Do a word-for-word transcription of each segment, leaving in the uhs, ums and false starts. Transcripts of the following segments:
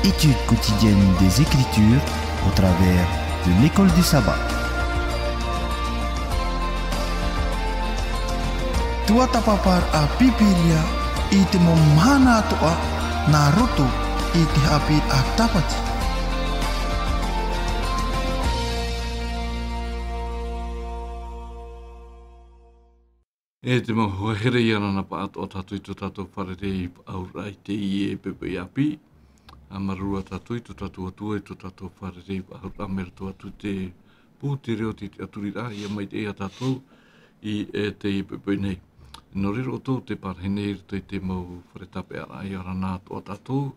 Étude quotidienne des Écritures au travers de l'école du sabbat. Tuatāpaparaʻa Pīpīria i te mau mahana atoʻa nā roto i te haʻapiʻiraʻa Tāpati. E te mau hoa here, ia ora na pāʻatoʻa tātou i tō tātou fārerei faʻahou i teie poʻipoʻi ʻāpī. ʻA māuruuru tātou i tō tātou Atua i tō tātou fārerei faʻahou mai roto atu i te pū, te reo, te tiʻaturiraʻa, ʻia maitaʻi ia tātou i, e, teie poʻipoʻi nei. Nō reira ʻoutou tē pārahi nei i roto i te mau fare tāpeʻaraʻa, ia ora na atoʻa tātou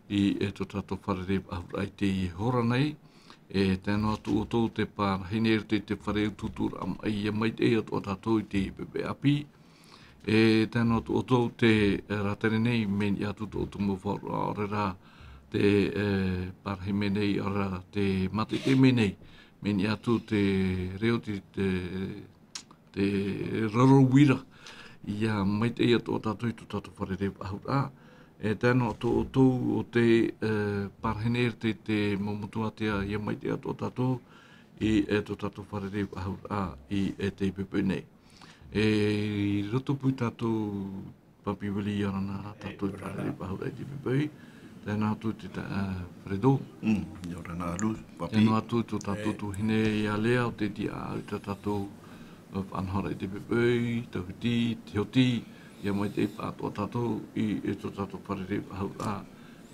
i, e, tō tātou fārerei faʻahou i teie hora nei. E tae noa atu ʻoutou tē pārahi nei i roto i te fare utuuturaʻa maʻi, ʻia maitaʻi atoʻa tātou i teie poʻipoʻi ʻāpī. E tae noa atu ʻoutou tē, e, rātere nei, mea niʻa atu tō ʻoutou mau faʻaroʻo, ʻaore rā tē, e, pārahi mai nei, ʻaore rā tē mātaʻitaʻi mai nei, mea niʻa atu te reo, te, te, te roro uira, ʻia maitaʻi atoʻa tātou i tō tātou fārerei faʻahou. E tae noa atu ʻoutou ʻo tē, e, pārahi nei i roto i te mau motu ātea, ʻia maitaʻi atoʻa tātou i, e, tō tātou fārerei faʻahou i, e, teie poʻipoʻi nei. E, i roto pū i tātou pāpī vili, ia ora na tātou i te fārerei faʻahou i teie poʻipoʻi. Tae noa atu te ta-, e, Fredo. Mm, ia ora na Alu, pāpī. Tae noa atu tō tātou tuahine ia Lea, ʻo tē tiʻa i tā tātou, e, faʻanahoraʻa i teie poʻipoʻi, tauhiti, te hoti, ʻia maitaʻi pāʻatoʻa tātou i, e, tō tātou fārerei faʻahou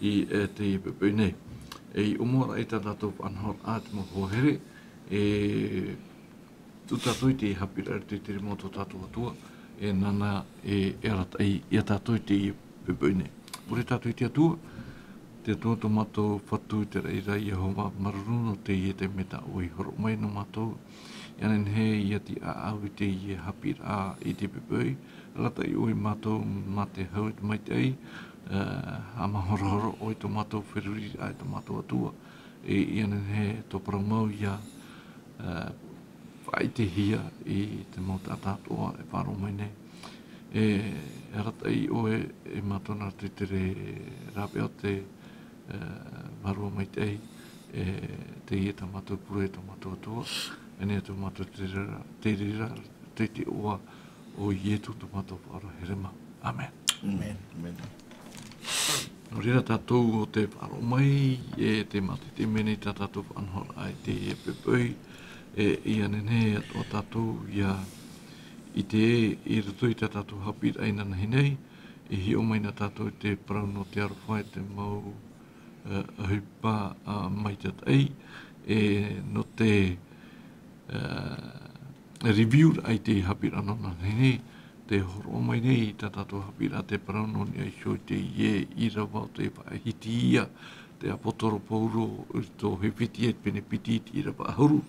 i, e, teie poʻipoʻi nei. E i ʻōmuaraʻa i tā tātou faʻanahoraʻa, te mau hoa here, e, tū tātou i te haʻapiʻiraʻa i te mau o tō tātou Atua, e nāna e, e arataʻi ia tātou i teie poʻipoʻi nei. Pure tātou i te Atua. Te Atua tō mātou Fatu i te raʻi ra, Iehova, māuruuru nō teie taime tā ʻoe i hōroʻa mai nō mātou. ʻIa nehenehe ʻia tiʻa au i teie haʻapiʻiraʻa i teie poʻipoʻi. Arataʻi ʻoe ia mātou mā te hau e te maitaʻi, e, haʻamāhorohoro ʻoe i tō mātou feruriraʻa, e tō mātou Atua. E ʻia nehenehe tō parau mau ʻia, e, faʻaʻitehia i te mau taʻata atoʻa e faʻaroʻo mai nei. E arataʻi ʻoe ia mātou nā te tere rāveʻa o te, e, Vārua Maitaʻi, e, teie tā mātou pure, tō mātou Atua, e nehenehe tō mātou te reira, te reira, te, te iʻoa o Ietu tō mātou Faʻaora Here mau. ʻĀmene. ʻĀmene. ʻĀmene. Nō reira tātou ʻo tē faʻaroʻo mai, e tē mātaʻitaʻi mai nei tā tātou faʻanahoraʻa i teie poʻipoʻi, e ʻia nehenehe atoʻa tātou ʻia ʻite i roto i tā tātou haʻapiʻiraʻa inanahi nei, e hiʻo mai na tātou i te parau nō te aroha e te mau, e, ʻohipa, a, maitaʻi, e nō te, e, review-raʻa i te haʻapiʻiraʻa nō inanahi nei, tē hōroʻa mai nei i tā tātou haʻapiʻiraʻa te parau nō niʻa iho i teie ʻīrava ʻo tē faʻahiti ia te ʻāpōsetolo Paulo i tō Hepeti, e pene piti i te ʻīrava ʻahuru,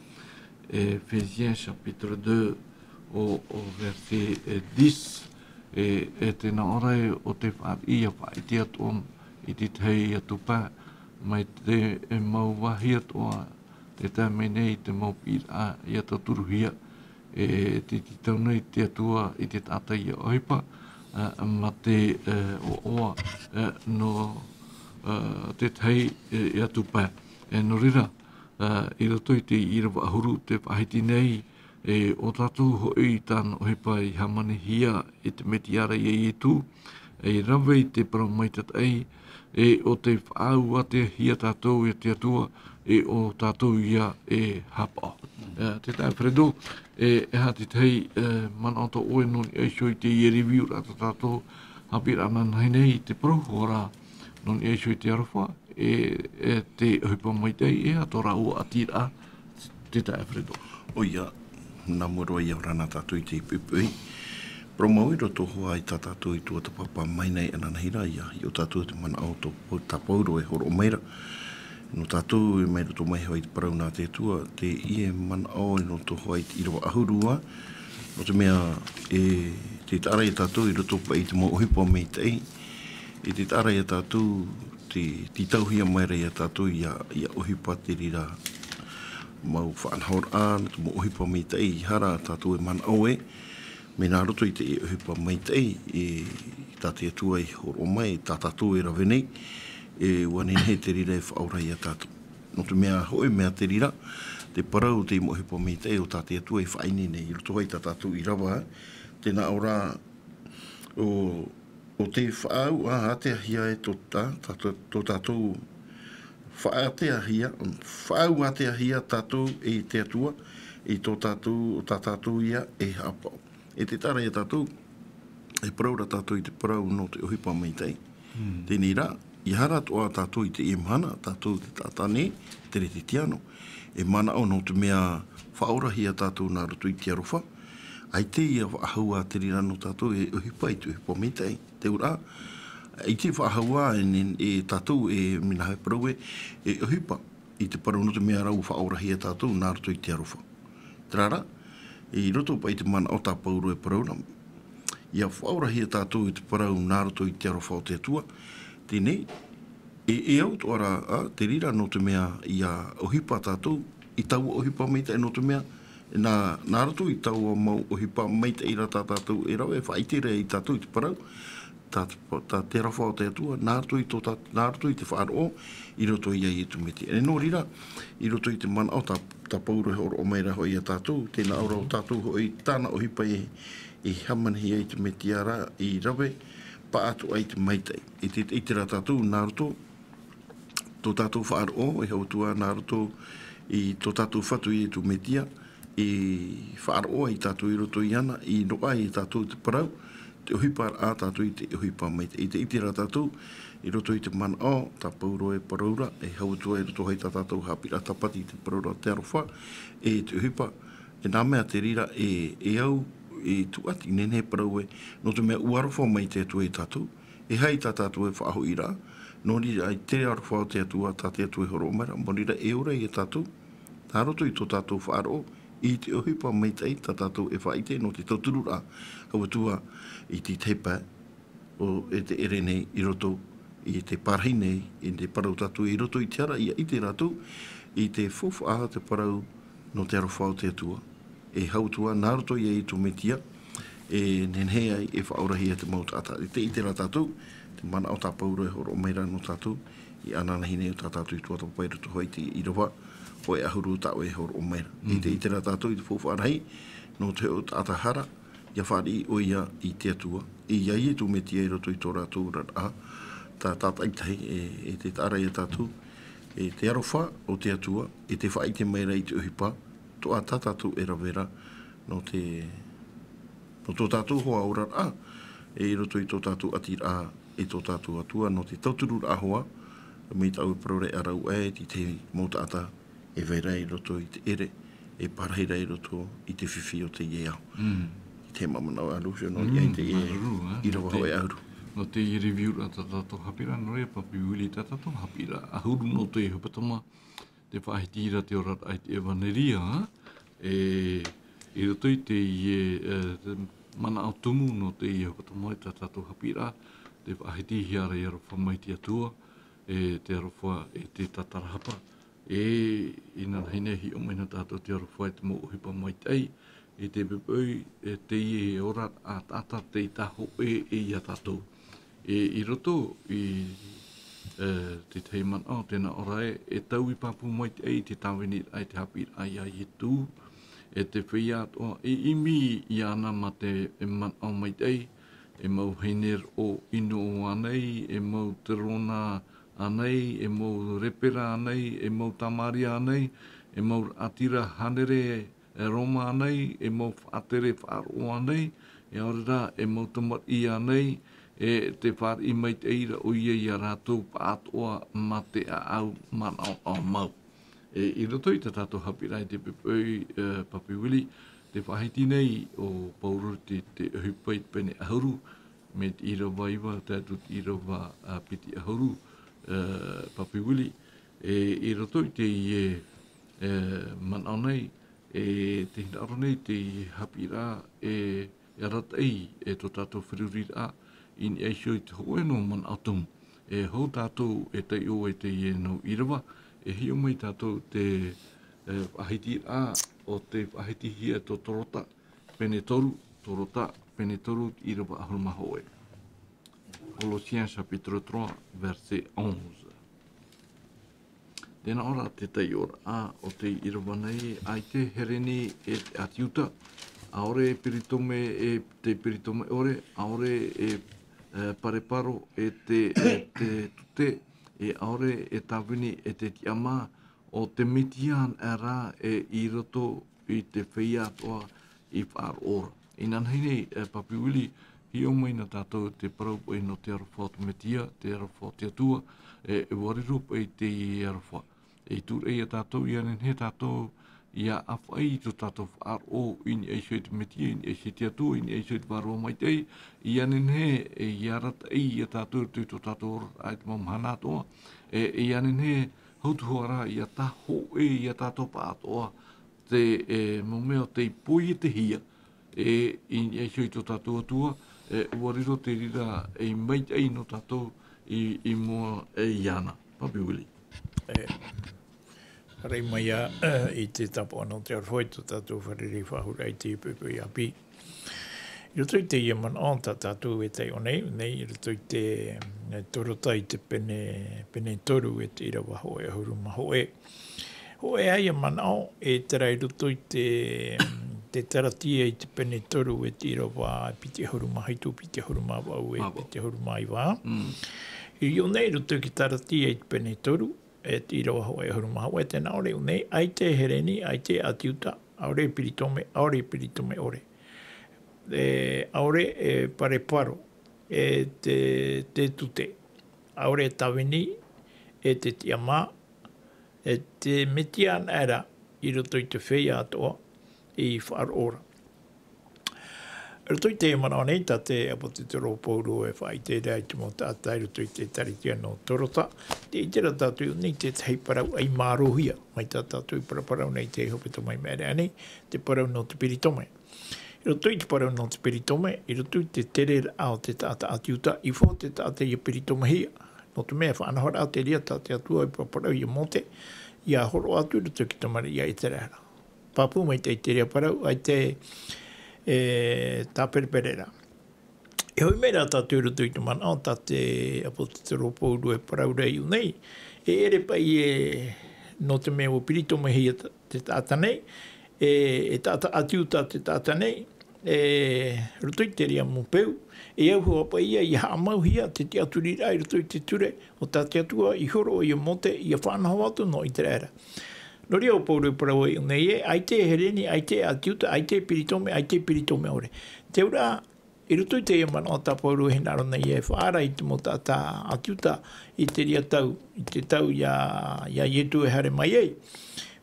Ephésiens chapitre deux, ʻo, ʻo verset, e, dix, e, e tē nā ʻō ra ē, ʻo tē fāriʻi ʻia faʻaʻite atoʻa i te tahi atu pae, mai te, e, mau vāhi atoʻa, tē tae mai nei te mau piʻiraʻa ʻia tauturuhia, e tē tītau nei te Atua i te taʻata ʻia ʻohipa, e, mā te, e, ʻoaʻoa, e, nō, e, te tahi, e, atu pae. E nō reira, e, i roto i te ʻīrava ʻahuru tē faʻahiti nei, e ʻo tātou hoʻi tāna ʻohipa i hāmanihia e te Mesia ra ia Ietu, e rave i te parau maitaʻi, e ʻo tē faʻaʻauhia tātou e te Atua, e ʻo tātou ia e haʻapaʻo. E, te taeaʻe Fredo, e, e aha te tahi, e, manaʻo tō ʻoe nō niʻa iho i teie review-raʻa tā tātou haʻapiʻiraʻa inanahi nei i te parau hoʻi ra nō niʻa iho i te aroha, e, e te ʻohipa maitaʻi, e aha tō rāua ʻatiraʻa, te taeaʻe Fredo. ʻOia, nā mua roa ïa ora na tātou i teie poʻipoʻi. Parau mau i roto hoʻi i tā tātou i tuatāpapa mai nei inanahi ra, ʻia hiʻo tātou te manaʻo o tō Pau-, tā Paulo e hōroʻa mai ra. Nō tātou e mai roto mai hoʻi i te parau nā te Atua, teie manaʻo i roto hoʻi i te ʻīrava ʻahuru ā, nō te mea e tē taʻa ra ïa tātou i roto paʻi i te mau ʻohipa maitaʻi, e tē taʻa ra ïa tātou, tē tītauhia mai ra ïa tātou ʻia, ʻia ʻohipa te reira mau faʻanahoraʻa, nō te mau ʻohipa maitaʻi, ʻaore rā tātou e manaʻo ē, mea nā roto i te ʻohipa maitaʻi, e tā te Atua i hōroʻa mai, tā tātou e rave nei, E ua nehenehe te reira e faʻaorahia tātou. Nō te mea hoʻi mea te reira, te parau o te mau ʻohipa maitaʻi o tā te Atua e faʻaineine nei i roto ai tā tātou ʻīrava, tēnā ʻo rā, ʻo, ʻo te faʻaau ā, āteahia e tō tā, tā tō, tō tātou faʻateahia, faʻaau āteahia tātou e te Atua, i tō tātou, tā tātou ia e haʻapaʻo. E te tara ia tātou, e parau ra tātou i te parau nō te ʻohipa maitaʻi. Teie nei rā, ʻia haere atoʻa tātou i teie mahana, tātou te taʻata nei, teretetiano, e manaʻo nō te mea faʻaorahia tātou nā roto i te aroha, ʻaita ia faʻahou ā te reira nō tātou e ʻohipa i te ʻohipa maitaʻi. Te auraʻa, ʻaita e faʻahou ā e, e tātou e mea nā hea e parau e, e ʻohipa i te parau nō te mea rā ʻua faʻaorahia tātou nā roto i te aroha. Terā rā, i roto paʻi i te manaʻo tā Pauro e parau ra, ʻia faʻaorahia tātou i te parau nā roto i te aroha o te Atua, teie nei, e, e au atoʻa rā, ā, te reira nō te mea ʻia ʻohipa tātou, i taua ʻohipa maitaʻi nō te mea, nā, nā roto i taua mau ʻohipa maitaʻi rā tā tātou e rave, e faʻaʻite ra ia tātou i te parau, tā te, tā te aroha o te Atua, nā roto i tō tā, nā roto i te faʻaroʻo, i roto ia Iesu Mesia. E nō reira, i roto i te manaʻo tā, tā Pauro e hōroʻa mai ra hoʻi ia tātou, tēnā ʻo rā ʻo tātou hoʻi tāna ʻohipa e, e hāmanihia i te Mesia rā, i rave, pāʻatoʻa i te maitaʻi. E te, i terā tātou, nā roto, tō tātou faʻaroʻo, e hau atu ā nā roto i tō tātou Fatu Iesu Mesia, i faʻaroʻo ai tātou i roto iāna, i noaʻa ai tātou te parau, te ʻohipa ra tātou i te ʻohipa maitaʻi. I te, i terā tātou, i roto i te manaʻo, tā Pauro e parau ra, e hau atu ā i roto hoʻi tā tātou haʻapiʻiraʻa tāpati i te parau ra te aroha, e te ʻohipa, e nā mea te reira, e, e au, e tūʻati, nehenehe e parau e, nō te mea ʻua aroha mai te Atua ia tātou, e aha tā tātou e faʻahoʻiraʻa, nō reira i te aroha o te Atua, tā te Atua e hōroʻa mai ra, nō reira e ora ia tātou, nā roto i tō tātou faʻaroʻo, i te ʻohipa maitaʻi tā tātou e faʻaʻite nō te tauturu ra, hau atu ā i te tahi pae, ʻo, e te ʻere nei i roto, i te parahi nei, i te parau tātou i roto i te hara, ʻia ʻite rātou, i te faufaʻa te parau nō te aroha o te Atua. E hau atu ā, nā roto ia Iesu Mesia, e nehenehe ai e faʻaorahia te mau taʻata. E te, i terā tātou, te manaʻo tā Pauro e hōroʻa mai ra nō tātou, i anaanahi nei ʻo tā tātou i tuatāpapa i roto hoʻi i te ʻīrava, hōʻē ʻahuru tā ʻoe e hōroʻa mai ra. I te, i terā tātou, i te faufaʻa rahi, nō te hōʻē taʻata hara, ʻia fāriʻi ʻoia i te Atua, i, ia Iesu Mesia i roto i tō rātou oraraʻa, tā, tātaʻitahi, e, e te taʻa ra ia tātou, e te aroha o te Atua, e te faʻaʻite mai ra i te ʻohipa, atoʻa tā tātou e rave ra, nō te, nō tō tātou hoa oraraʻa, e i roto i tō tātou ʻātīraʻa, e tō tātou Atua, nō te tautururaʻa hoa, mai tāʻu e parau ra e ʻaraʻu aʻe, i te mau taʻata, e vai ra i roto i te ʻere, e parahi ra i roto i te fifi o teie ao. I te mau manaʻo ʻahuru, so nō ia i te ʻīrava hōʻē ʻahuru. Nō te review ra tā tātou haʻapiʻiraʻa, nō reira Papi Willie tā tātou haʻapiʻiraʻa ʻahuru nō te hepetoma, te faʻahiti ra te oraraʻa i te ʻevaneria, e, i roto i teie, e, te manaʻo tumu nō teie hepetoma tā tātou haʻapiʻiraʻa, te faʻahitihia ra e aroha mai te Atua, e te aroha e te tātarahapa, e, inanahi nei e hiʻo mai na tātou te aroha e te mau ʻohipa maitaʻi, i te poʻipoʻi, e teie ora taʻata tei tāhōʻē e ia tātou. E, i roto i, e, te tahi manaʻo, tēnā ʻo rā e, e taui pāpū maitaʻi i te tāviniraʻa, i te haʻapiʻiraʻa ia Iesu, e te feiā atoʻa, e ʻimi iāna mā te, e manaʻo maitaʻi, e mau vahine roʻo ʻino ānei, e mau terona ānei, e mau lepera ānei, e mau samaria ānei, e mau raʻatira hānere, e Roma ānei, e mau faʻatere faʻaroʻo ānei, e ʻaore rā, e mau tamariʻi ānei, e te fāriʻi maitaʻi ra ʻoia ia rātou pāʻatoʻa mā te ʻāʻau manaʻonaʻo mau. E, i roto i tā tātou haʻapiʻiraʻa i te poʻipoʻi, e, Papi Willie, te faʻahiti nei ʻo Pauro te, te ʻohipa i te pene ʻahuru, mai te ʻīrava iva, tae atu i te ʻīrava, a, piti ʻahuru, e, Papi Willie, e, i roto i teie, e, manaʻo nei, e, te hinaʻaro nei, te haʻapiʻiraʻa, e, e arataʻi, e tō tātou feruriraʻa, i niʻa iho i te hōʻē noa manaʻo tumu. E hou tātou e taiʻo i teie nau ʻīrava, e hiʻo mai tātou te, e, faʻahitiraʻa o te faʻahitihia tō Torota, pene toru, Torota, pene toru, ʻīrava ʻahuru mā hōʻē. Colossiens chapitre trois, verset onze. Tēnā ora te taiʻoraʻa o te ʻīrava nei, ʻaita e Hereni e te ʻĀti Iuta, ʻaore e peritome e te peritome ʻore, ʻaore e, e pareparo e te, e te tute, e ʻaore e tāvini e te tiʻamā, ʻo te Metia anaʻe rā e i roto i te feiā atoʻa i faʻaroʻo ra. Inanahi nei, e, Papi Willie, hiʻo mai na tātou te parau paʻi nō te aroha o te Metia, te aroha o te Atua, e, e ʻua riro paʻi te aroha. E tūraʻi ia tātou, ʻia nehenehe tātou ʻia ʻāfaʻi i tō tātou faʻaroʻo i niʻa iho i te Metia, i niʻa iho i te Atua, i niʻa iho i te Vārua Maitaʻi, ʻia nehenehe, e, ʻia arataʻi ia tātou i tō tātou oraraʻa i te mau mahana atoʻa, e, ʻia nehenehe, hautuhara ʻia tāhōʻē ia tātou pāʻatoʻa, te, e, mau mea o tei poietehia, e, i, e iho i tō tātou Atua, e, ʻua riro te reira ei maitaʻi nō tātou i, i mua, e, iāna. Papi Willie. E, haere mai ā, e, i te tāpaʻo nō te aroha i tō tātou fārerei faʻahou i te poʻipoʻi ʻāpī. I roto i teie manaʻo tā tātou e taiʻo nei, nei i roto i te, e, Torota i te pene, pene toru e te ʻīrava hōʻē ʻahuru mā hōʻē. Hōʻē ā ia manaʻo, e terā i roto i te, te Taratia i te pene toru e te ʻīrava e piti ʻahuru mā hitu, piti ʻahuru mā vaʻu, e piti ʻahuru mā iva. Mm. I ʻō nei i roto i te Taratia i te pene toru, e te ʻīrava hōʻē ʻahuru mā hōʻē, tēnā ʻō ra i ʻō nei, ʻaita e Hereni, ʻaita e ʻĀti Iuta, ʻaore e peritome, ʻaore e peritome ʻore. E, ʻaore e pareparo, e te, te tute, ʻaore e tāvini, e te tiʻamā, e te Metia anaʻe rā i roto i te feiā atoʻa i faʻaroʻo ra. I roto i te manaʻo nei, tā te ʻāpōsetolo Paulo e faʻaʻite ra i te mau taʻata i roto i te Taratia nō Torota, tē ʻite ra tātou i ʻō nei tētahi parau ʻai mārohia, mai tā tātou i paraparau nei i te hepetoma i maʻiri aʻe nei, te parau nō te peritome. I roto i te parau nō te peritome, i roto i te tereraʻa o te taʻata ʻĀti Iuta, i fō te taʻata ʻia peritomehia. Nō te mea e faʻanahoraʻa te reira tā te Atua i paraparau ia Mōte, ʻia hōroʻa atu i roto i te tamariʻi a ʻĪteraʻera. Pāpū maitaʻi te reira parau, ʻaita e, e tāperepereraʻa. E hoʻi mai rā tātou i roto i te manaʻo tā te ʻāpōsetolo Paulo e parau ra i ʻō nei, e ʻere paʻi ē nō te mea ʻua peritomehia te, te taʻata nei, e, e taʻata ʻĀti Iuta te taʻata nei, e, roto i te reira mau peu, e au hoʻi paʻi ia, ʻia haʻamauhia te tiʻaturiraʻa i roto i te ture o tā te Atua i hōroʻa ia Mōte, ʻia faʻanaho atu nō ʻĪteraʻera. Nō reira ʻo Paulo e parau i ʻō nei ē, ʻaita e Hereni, ʻaita e ʻĀti Iuta, ʻaita e peritome, ʻaita e peritome ʻore. Te auraʻa, i roto i teie manaʻo tā Paulo e hinaʻaro nei e faʻaara i te mau taʻata ʻĀti Iuta i te reira tau, i te tau ia, ia Ietu e haere mai ai.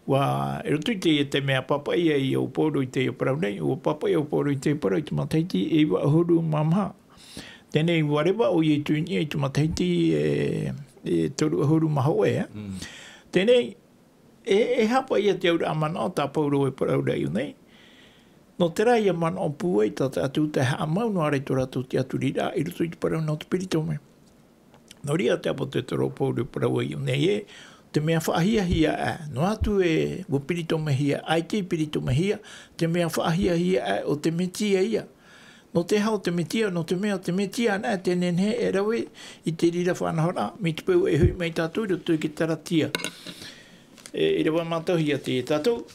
ʻUa, i roto i teie, te mea pāpaʻi ai ʻo Paulo i teie parau nei, ʻua pāpaʻi ʻo Paulo i teie parau i te matahiti e iva ʻahuru mā maha. Teie nei ʻua reva ʻo Ietu i niʻa i te matahiti e, e toru ʻahuru mā hōʻē, e. Mm. Teie nei, e, e aha paʻi ia te auraʻa manaʻo tā Paulo e parau ra i ʻō nei. Nō terā ia manaʻo pūai tā te Atua e haʻamau noa ra i tō rātou tiʻaturiraʻa i roto i te parau nō te peritome. Nō reira te ʻāpōsetolo Paulo e parau i ʻō nei ē, te mea faʻahiahia aʻe, noa atu ē ʻua peritomehia, ʻaita i peritomehia, te mea faʻahiahia aʻe ʻo te Metia ia. Nō te aha ʻo te Metia, nō te mea ʻo te Metia anaʻe tē nehenehe e rave i te reira faʻanahoraʻa, mai te peu e hoʻi mai tātou i roto i te Taratia. E, ʻīrava mātauhia teie tātou,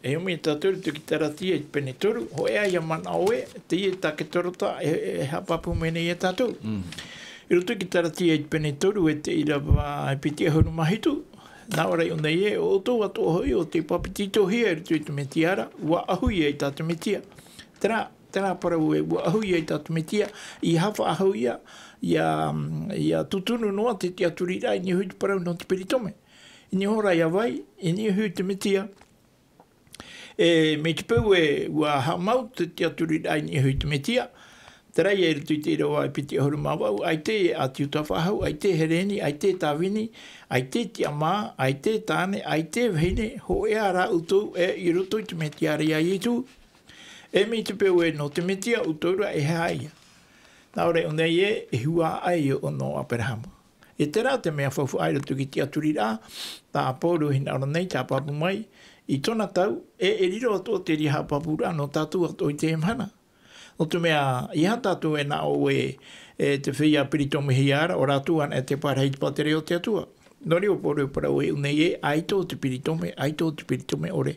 e hoʻi mai tātou i roto i te Taratia i te pene toru, hōʻē ā ia manaʻo ē, teie tā te Torota e, e haʻapāpū mai nei ia tātou. Mm. I roto i te Taratia i te pene toru e te ʻīrava e piti ʻahuru mā hitu, nā ʻō ra i ʻō nei ē, ʻo ʻoutou atoʻa hoʻi ʻo tei papetitohia i roto i te Metia ra, ʻua ʻahu ia i tā te Metia. Terā, terā parau ē, ʻua ʻahu ia i tā te Metia, ʻia haʻafaʻahou ia, ʻia, ʻia tūtunu noa te tiʻaturiraʻa i niʻa iho i te parau nō te peritome. I niʻa iho rā ia vai, i niʻa iho i te Metia. E, mai te peu ē, ʻua haʻamau te tiʻaturiraʻa i niʻa iho i te Metia. Terā ia i roto i te ʻīrava e piti ʻahuru mā vaʻu, ʻaita e ʻĀti Iuta faʻahou, ʻaita e Hereni, ʻaita e tāvini, ʻaita e tiʻamā, ʻaita e tāne, ʻaita e vahine, hōʻē ā rā ʻoutou e i roto i te Metia ra ia Ietu. E mai te peu ē nō te Metia ʻoutou ra e aha ia. Nā ʻō ra i ʻō nei ē, e huaʻai ʻo, nō Aperahama. E terā te mea faufaʻa i roto i te tiʻaturiraʻa, tā Paulo e hinaʻaro nei, tē haʻapāpū mai, i tōna tau, e, e riro atoʻa te reira haʻapāpūraʻa nō tātou atoʻa i teie mahana. Nō te mea, ʻeiaha tātou e nā ʻō ē, e te feiā peritomehia ra, ʻo rātou anaʻe e parahi i te pātireia o te Atua. Nō reira, ʻua parau e ʻu nei ē, ʻaita ʻo te peritome, ʻaita ʻo te peritome ʻore.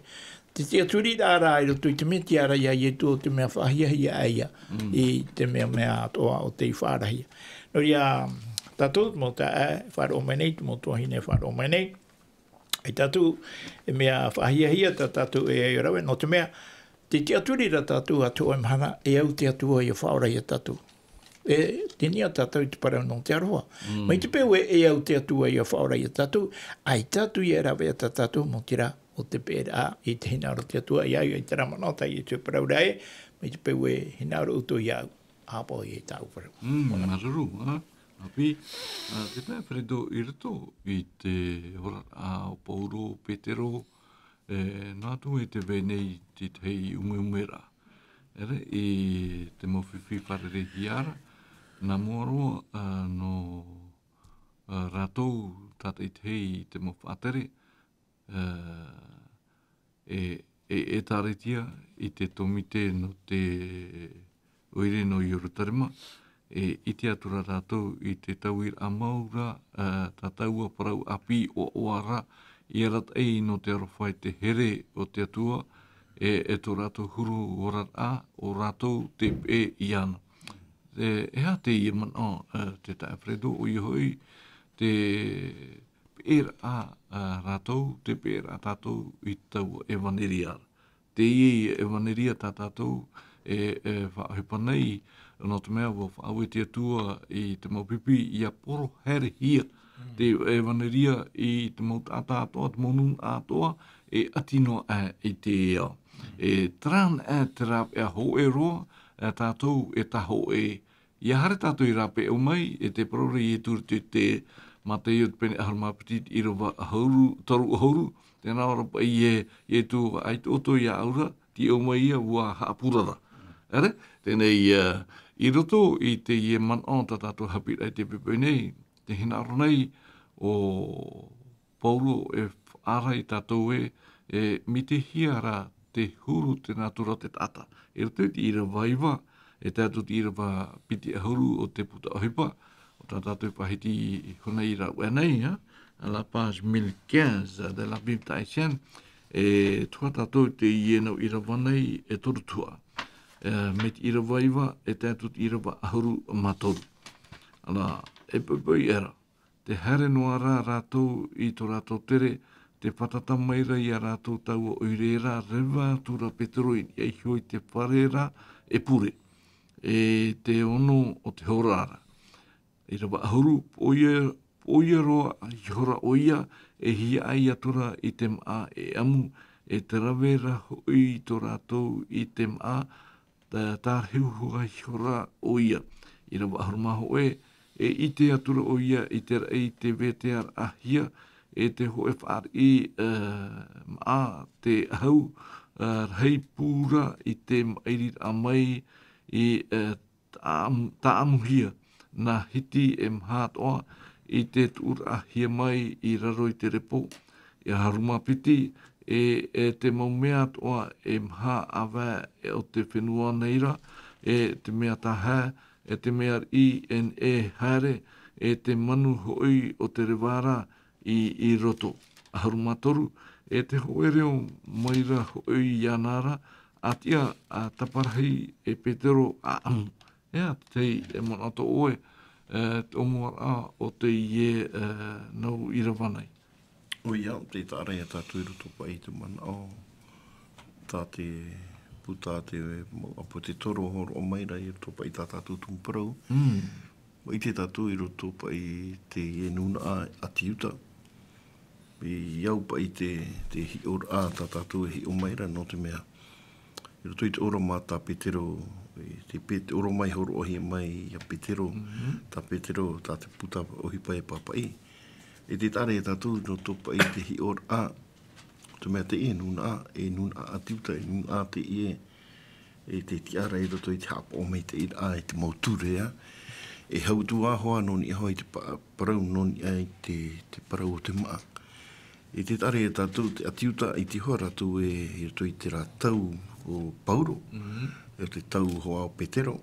Te tiʻaturi rā i roto i te mea tiʻa ra ia Ietu ʻo te mea faʻahiahia ʻaita, i te mea, mea atoʻa ʻo tei faʻarahia. Nō reira, tātou, te mau taeaʻe e faʻaroʻo mai nei, te mau tuahine e faʻaroʻo mai nei, ʻaita tātou e mea faʻahiahia tā tātou e rave, nō te mea, te tiʻaturi ra tātou ā te hōʻē mahana, e au te Atua ʻia faʻaora ia tātou. E, tei niʻa tātou i te parau nō te aroha. Mai te peu ē, e au te Atua ʻia faʻaora ia tātou, ʻaita atu ia e rave tā tātou mau tira o te peʻeraʻa i te hinaʻaro o te Atua, ʻia au i te rā manaʻo tā Ietu e parau ra ē, mai te peu ē, hinaʻaro ʻoutou iāʻu, ʻāpō ia i tāʻu parau. Mm, māuruuru, ā. ʻĀpī, ā, te taeaʻe Fredo, i roto i te oraraʻa o Paulo, Petero, e, nā atu i te vai nei te tahi umeumeraʻa. ʻEre, i te mau fifi fārereihia ra, nā mua roa, ā, nō, ā, rātou tātaʻitahi i te mau faʻatere, ā, e, e, ʻĒtārētia i te tōmite nō te ʻoire nō Ierutarema, e ʻite atu ra rātou i te tauiraʻa mau ra, ā, tā taua parau ʻāpī ʻoaʻoa ra, i arataʻi nō te aroha i te here o te Atua, e, e tō rātou huru oraraʻa, ʻo rātou tē peʻe iāna. E, e aha teie manaʻo, ā, te taeaʻe Fredo, ʻoia hoʻi, te peʻeraʻa, ā, rātou, te peʻeraʻa tātou i taua ʻevaneria ra. Teie ʻevaneria tā tātou e, e faʻaʻohipa nei, nō te mea ʻua faʻaue te Atua i te mau pipi ʻia poro haerehia te ʻevaneria i te mau taʻata atoʻa, te mau nūnaʻa atoʻa, e ʻati noa aʻe i te ao. E terā na te rāveʻa hōʻē roa, ā tātou e taʻa hōʻē. ʻIa haere tātou i rāpae mai, e te parau ra Ietu i te Mataio te pene ʻahuru mā piti, ʻīrava ʻahuru, toru ʻahuru, tē nā ʻō ra paʻi ē, Ietu, ʻaita ʻoutou iāʻu ra, tei ʻō mai ia, ʻua haʻapurara. ʻEre, teie nei, ā, i roto i teie manaʻo tā tātou haʻapiʻiraʻa i te poʻipoʻi nei, tē hinaʻaro nei ʻo Paulo e faʻaara ia tātou ē, e mitehia ra te huru, te nātura o te taʻata. I roto i te ʻīrava iva, e tae atu i te ʻīrava piti ʻahuru o te puta ʻohipa, ʻo tā tātou e faʻahiti iho nei i rāveʻa nei, ā, à la page mille quinze de la Bible tahitienne, e tuha tātou i teie nau ʻīrava nei e toru tuhaʻa. E, mai te ʻīrava iva, e tae atu i te ʻīrava ʻahuru mā toru. Ana, e poʻipoʻi aʻera, tē haere noa ra rātou i tō rātou tere, tē fātata mai ra ia rātou taua ʻoire ra, reva atu ra Petero i niʻa iho i te fare ra e pure, e te ono o te hora ra. ʻĪrava ʻahuru, pōʻoia, pōʻoia roa ihora ʻoia, e hiaʻai atu ra i te māʻa e ʻamu, e te rave ra hoʻi tō rātou i te māʻa, tā, tārehu hua ihora ʻoia. ʻĪrava ʻahuru mā hōʻē, e ʻite atu ra ʻoia i te raʻi i te vetearaʻahia, e te hōʻē fāriʻi, ā, māʻa te ʻahu, ā, rahi pū ra i te maʻiriraʻa mai i, ā, tāʻam-, tāʻamuhia, nā Hiti e maha atoʻa i te tuʻuraʻahia mai i raro i te repo. E ʻahuru mā piti, e, e te mau mea atoʻa e maha ʻāvae o te fenua nei ra, e te mea tahae, e te mea riʻi e neʻe haere, e te manu hoʻi o te reva ra i, i roto. ʻAhuru mā toru, e te hōʻē reo mai ra hoʻi iāna ra, a tiʻa, a taparahi e Petero ʻa ʻamu. ʻEa, tei e manaʻo atoʻa ʻoe, e, te ʻōmuaraʻa o teie, e, nau ʻīrava nei. ʻOia, tē taʻa ra ia tātou i roto paʻi i te manaʻo, tā te puta a te mau ʻāpōsetolo hōroʻa mai ra i roto paʻi i tā tātou tumu parau. Mm. ʻUa ʻite tātou i roto paʻi i teie nūnaʻa ʻāti Iuta. I au paʻi te, te hiʻoraʻa tā tātou e hiʻo mai ra, nō te mea, i roto i te ʻōrama tā Petero, i te Pe-, te ʻōrama i hōroʻahia mai ia Petero, mhm, tā Petero, tā te puta ʻohipa e pāpaʻi. E tē taʻa ra ia tātou i roto paʻi i te hiʻoraʻa, nō te mea teie nūnaʻa, e nūnaʻa ʻāti Iuta, e nūnaʻa teie, e te tiʻa ra i roto i te haʻapaʻo maitaʻiraʻa i te mau ture, ā. E hau atu ā hoʻi nō niʻa hoʻi i te pa-, parau nō niʻa i te, te parau o te māʻa. E tē taʻa ra ia tātou te ʻāti Iuta, ʻite hoʻi rātou ē, i roto i terā tau o Paulo, mhm, e te tau hoʻi o Petero,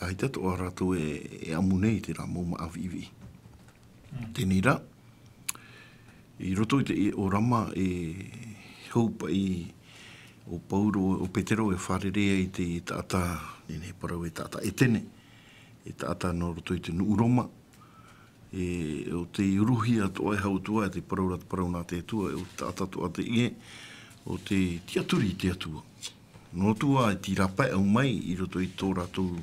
ʻaita atoʻa rātou e, e ʻamu nei i terā mau māʻa viʻiviʻi. Mm. Teie nei rā, I roto i te ʻīrava ʻōrama e hau paʻi ʻo Pauro, ʻo Petero e fārerei ai i te taʻata, nehenehe parau e taʻata Etene, e taʻata nō roto i te nuʻu Roma. E, ʻo te uruhia atoʻa e hau atu ā, te parau ra, te parau nā te Atua, ʻo te taʻata atoʻa teie, ʻo te tiʻaturi i te Atua. Nō te mea e tīrā pae au mai i roto i tō rātou,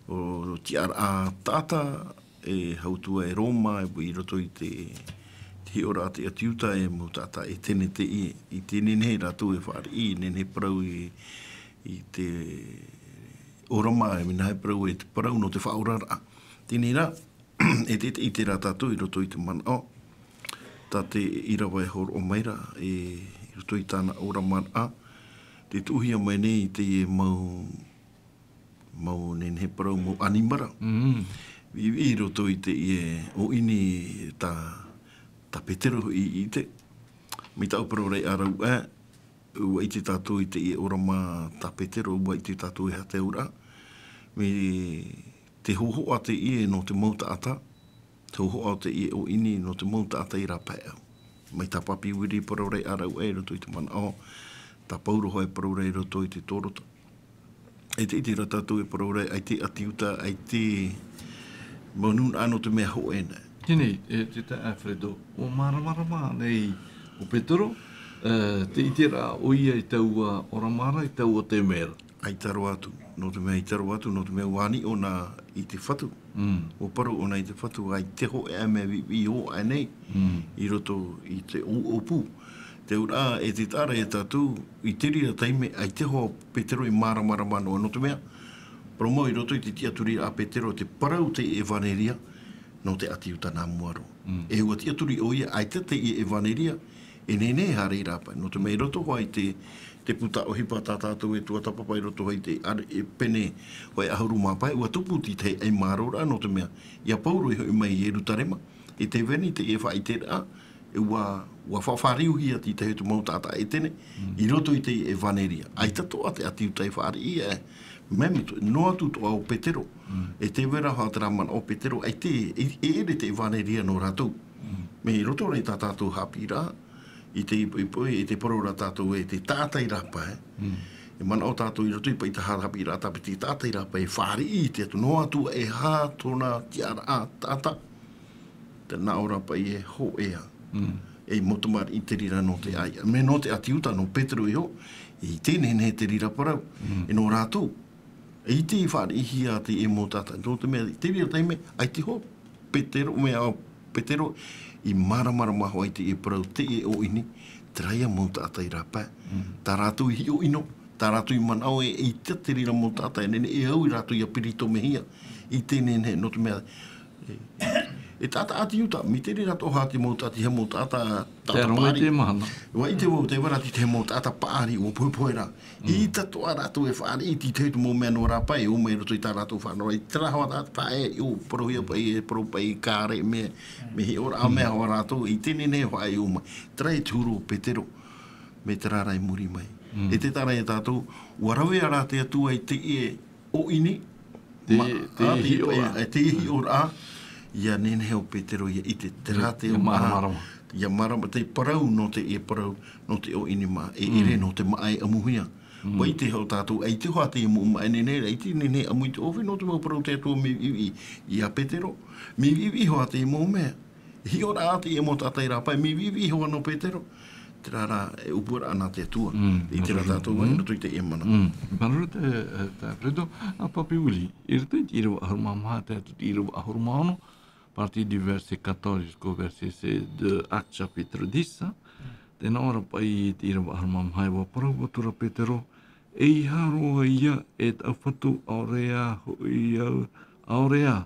ʻo, tiʻaraʻa taʻata, e hau atu ā e Roma, e, i roto i te, te hiʻoraʻa a te ʻĀti Iuta, e mau taʻata Etene teie, i te nehenehe rātou e fāriʻi, nehenehe parau i, i te ʻōrama, e mea nā hea e parau, e te parau nō te faʻaoraraʻa. Teie rā, e te, te ʻite ra tātou i roto i te manaʻo, tā te ʻīrava e hōroʻa mai ra, e, i roto i tāna ʻōramaraʻa, tē tuʻuhia mai nei i teie mau, mau nehenehe parau, mau ʻanimara. Mm. I, i roto i teie ʻōʻini tā, tā Petero i, i te. Mai tāʻu parau ra ʻāraʻuaʻe, ʻua ʻite tātou i teie ʻōrama tā Petero, ʻua ʻite tātou e aha te auraʻa. Mai te hōhoʻa teie nō te mau taʻata, te hōhoʻa o teie ʻōʻini nō te mau taʻata i rāpae au. Mai tā Papi Willie e parau ra ʻāraʻuaʻe i roto i te manaʻo, tā Pauro hoʻi e parau ra i roto i te tōrota. E te ʻite ra tātou e parau ra, ʻaita e ʻĀti Iuta, ʻaita e mau nūnaʻa nō te mea hōʻē nei. Teie, e te taeaʻe Alfredo, ʻua māramarama nei ʻo Petero, e, tē ʻite ra ʻoia i taua ʻōrama ra, i taua taime ra. ʻAita roa atu, nō te mea ʻaita roa atu, nō te mea ʻua ani ʻōna i te Fatu. Mm. ʻUa parau ʻōna i te Fatu, ʻaita e hōʻē mea viʻiviʻi ʻō aʻe nei, Mm. i roto i te ʻō-, ʻōpū. Te auraʻa, e te taʻa ra e tātou, i te reira taime, ʻaita hoʻi Petero i māramarama noa, nō te mea, parau mau i roto i te tiʻaturi a Petero, te parau teie ʻevaneria, nō te ʻĀti Iuta nā mua roa. Mm. E ʻua tiʻaturi ʻoia, ʻaita teie ʻevaneria, e nehenehe e haere i rāpae. Nō te mea i roto hoʻi i te, te puta ʻohipa tā tātou e tuatāpapa i roto hoʻi i te are-, e pene hoʻi ʻahuru mā pae, ʻua tupu te tahi ʻaimāroraʻa, nō te mea, ia Pauro i hoʻi mai i Ierutarema, i te veni teie faʻaʻiteraʻa, e ʻua, ʻua faʻafāriuhia te tahi o te mau taʻata Etene, Mm. i roto i teie ʻevaneria. ʻAita atoʻa te ʻĀti Iuta e fāriʻi, e, mea me to-, noa atu atoʻa ʻo Petero. Mm. E tē vai ra hoʻi terā manaʻo ʻo Petero, ʻaita e, e, e ʻere te ʻevaneria nō rātou. Mm. Mai roto ra i tā tātou haʻapiʻiraʻa, i te ipoipo, i te parau ra tātou e te taʻata i rāpae. Mm. E manaʻo tātou i roto i paʻi tā haʻapiʻiraʻa tāpiti taʻata i rāpae, e fāriʻi i te Atua, noa atu e aha tōna tiʻaraʻa taʻata. Te nā ʻō ra paʻi e hōʻē ā. Mm. E mau tamariʻi i te reira nō te ʻāiʻa. Mai nō te ʻĀti Iuta, nō Petero iho, i te nehenehe te reira parau. Mm. E nō rātou. E ʻite i fāriʻihia teie mau taʻata. Nō te mea, i te reira taime, ʻaita hoʻi Petero, mea ʻo Petero, i māramarama hoʻi i teie parau, teie ʻōʻini, terā ia mau taʻata i rāpae. Mm. Tā rātou i hiʻo ʻino, tā rātou i manaʻo e, ʻaita te reira mau taʻata, e nehenehe e au ia rātou ia piritomehia. I te nehenehe, nō te mea, e, e taʻata ʻĀti Iuta, mai te reira atoʻa te mau taʻata, te mau taʻata, taʻata Te aro mai paʻari. te mahana. ʻUa ʻite vau, tē vai ra te, te mau taʻata paʻari, ʻua pohepohe ra. Mm. ʻAita atoʻa rātou e fāriʻi i te tahi o te mau mea nō rāpae, e ʻō mai i roto i tā rātou faʻanahoraʻa, i terā hoʻi taʻata paʻari, ʻua parauhia paʻi, e parau paʻi kāre, mea, mea hiʻoraʻa, Mm. mea hoʻi rātou, i te nehenehe hoʻi e ʻō mai. Terā ia te huru o Petero, mai terā ra i muri mai. Mm. E te taʻa ra ia tātou, ʻua rave ra te Atua i teie ʻōʻini, Te, ma-, te ā, te hiʻo, hiʻoraʻa. e, te hiʻoraʻa, ia nehenehe ʻo Petero ia ʻite, terā te Ia, ia ʻō-, māramarama. ia mārama, te parau nō te, e parau nō te ʻōʻini mā, e Mm. ʻere nō te māʻa e ʻamuhia. Mm. ʻUa ʻite hoʻi tātou, ʻaita hoʻi te mau māʻa e nehenehe, ʻaita e nehenehe e ʻamu i te ʻōfē, nō te mau parau te Atua mea viʻiviʻi ia Petero, mea viʻiviʻi hoʻi te mau mea. Hiʻoraʻa teie mau taʻata i rāpae, mea viʻiviʻi hoʻi nō Petero. Terā rā, e ʻōpuaraʻa nā te Atua. Mm, I terā nā te tātou Atua. ai, Mm. roto i teie mana. Mm. Māuruuru te, e, te Alfredo, a Papi Willie, i roto i te ʻīrava ʻahuru mā maha, tae atu i te ʻīrava ʻahuru mā ono, partie du verset quatorze jusqu'au verset deux, Actes chapitre dix, hein. Tē nā ʻō ra paʻi i te ʻīrava ʻahuru mā maha, ʻua parau atu ra Petero, ʻEiaha roa ia e taʻu fatu, ʻaore ā hoʻi au, ʻaore ā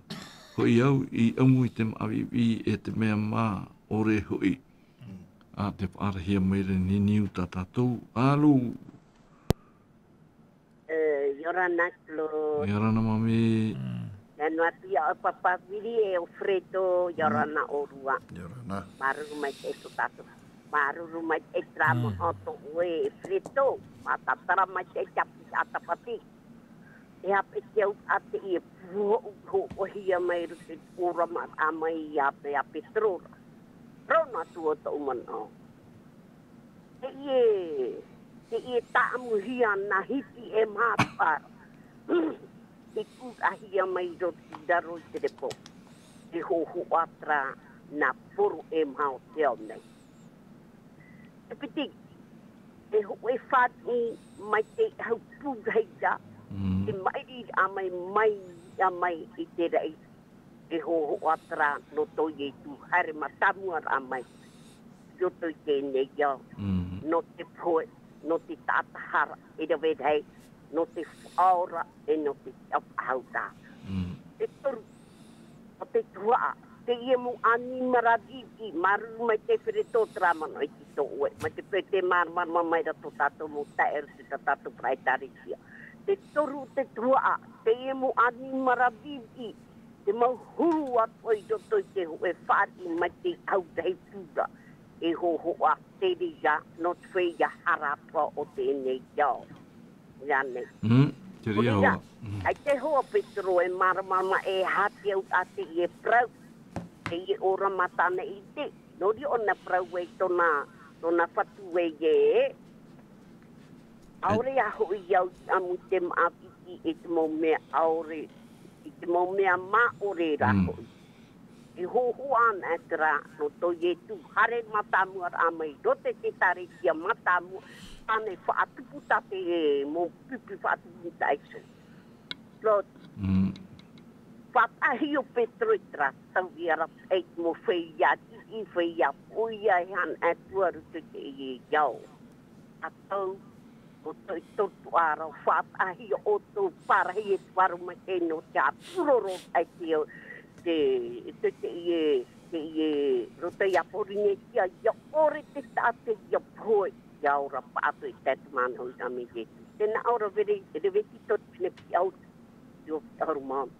hoʻi au i ʻamu i te māʻa viʻiviʻi e te mea mā ʻore hoʻi. Mm. A te faʻaarahia mai ra nei niu tā tātou, alo. E, ʻia ora na, Claude. ʻIa ora na, Mami. Mm. Nā noa atu ia ʻoe Papa Willie e Alfredo, ʻia ora Mm. na ʻōrua. ʻIa ora na. Māuruuru maitaʻi tō tātou. Māuruuru maitaʻi terā Mm. manaʻo tō ʻoe e Alfredo. Mā tatara maitaʻi te ʻāpī ʻātapati. E haʻapaʻo au a teie pū hoʻi, hoʻohia mai i roto i te ʻōrama a mai ia, ia Petero ra. Parau noa atu tōʻu manaʻo. Teie, teie tāʻamuhia nā hiti e mātuʻa. I pūraʻahia mai i roto i raro i te repo. E hōhoʻa terā nā poro e maha o te ao nei. Te piti, e hōʻē fāriʻi mai te hau pūraʻahia. Mm. E maʻiri rā mai, mai, rā mai i te raʻi. E hōhoʻa terā nō tō Ietu, haere mātāmua rā mai. I roto i teie nei ao. Mm. Nō te pohe, nō te taʻata hara, e rave rahi, nō te faʻaora, e nō te faʻahautā. Mm. Te toru, o te tuhaʻa, teie mau ʻanimara viʻiviʻi, māuruuru mai te fare tō terā manaʻo i te tō ʻoe, mai te peu tē māramarama mai ra tō tātou mau taeaʻe i roto i tā tātou parau ʻĒkālesia. Te toru o te tuhaʻa, teie mau ʻanimara viʻiviʻi, te mau huru atoʻa i roto i te hōʻē fāriʻi mai te hau rahi pūraʻa, e hōhoʻa terā nō te feiā hara atoʻa o teie nei ao. Ia nei. Mm, terā. Terā. Hoa. Mm. ʻAita e hoa Petero e māramarama e aha te auraʻa teie parau, teie ʻōrama tāna i ʻite. Nō reira ʻōna parau ē tōna, tōna fatu ē ē. ʻAore rā hoʻi au i ʻamu i te māʻa viʻiviʻi e te mau mea ʻaore, i te mau mea māʻore rā Mm. hoʻi. E hōhoʻa anaʻe terā nō tō Ietu, haere mātāmua rā mai i roto i te ʻĒkālesia mātāmua, tāna e faʻatupu tā te mau pipi faʻatupu tā ʻĪsō. Lord, Mm. faʻataʻahia ʻo Petero i terā tauihaʻa, e te mau feiā riʻi, feiā poʻia e anaʻe atu i roto i teie ao. ʻA tau, ʻo tō, tō, tō ʻāraʻa, faʻataʻahia ʻoutou, pārahi e te vārua maitaʻi nō te haʻapūroro ai te, te, te, teie, teie, roto ia Pōrīnetia, ʻia ʻore te taʻata, ʻia pohe, ʻia ora pāʻatoʻa i te Tamana i te iʻoa o Ietu. Tē nā ʻō ra, Reviti tō te pene piʻi ʻahuru. Te ʻahuru mā ono.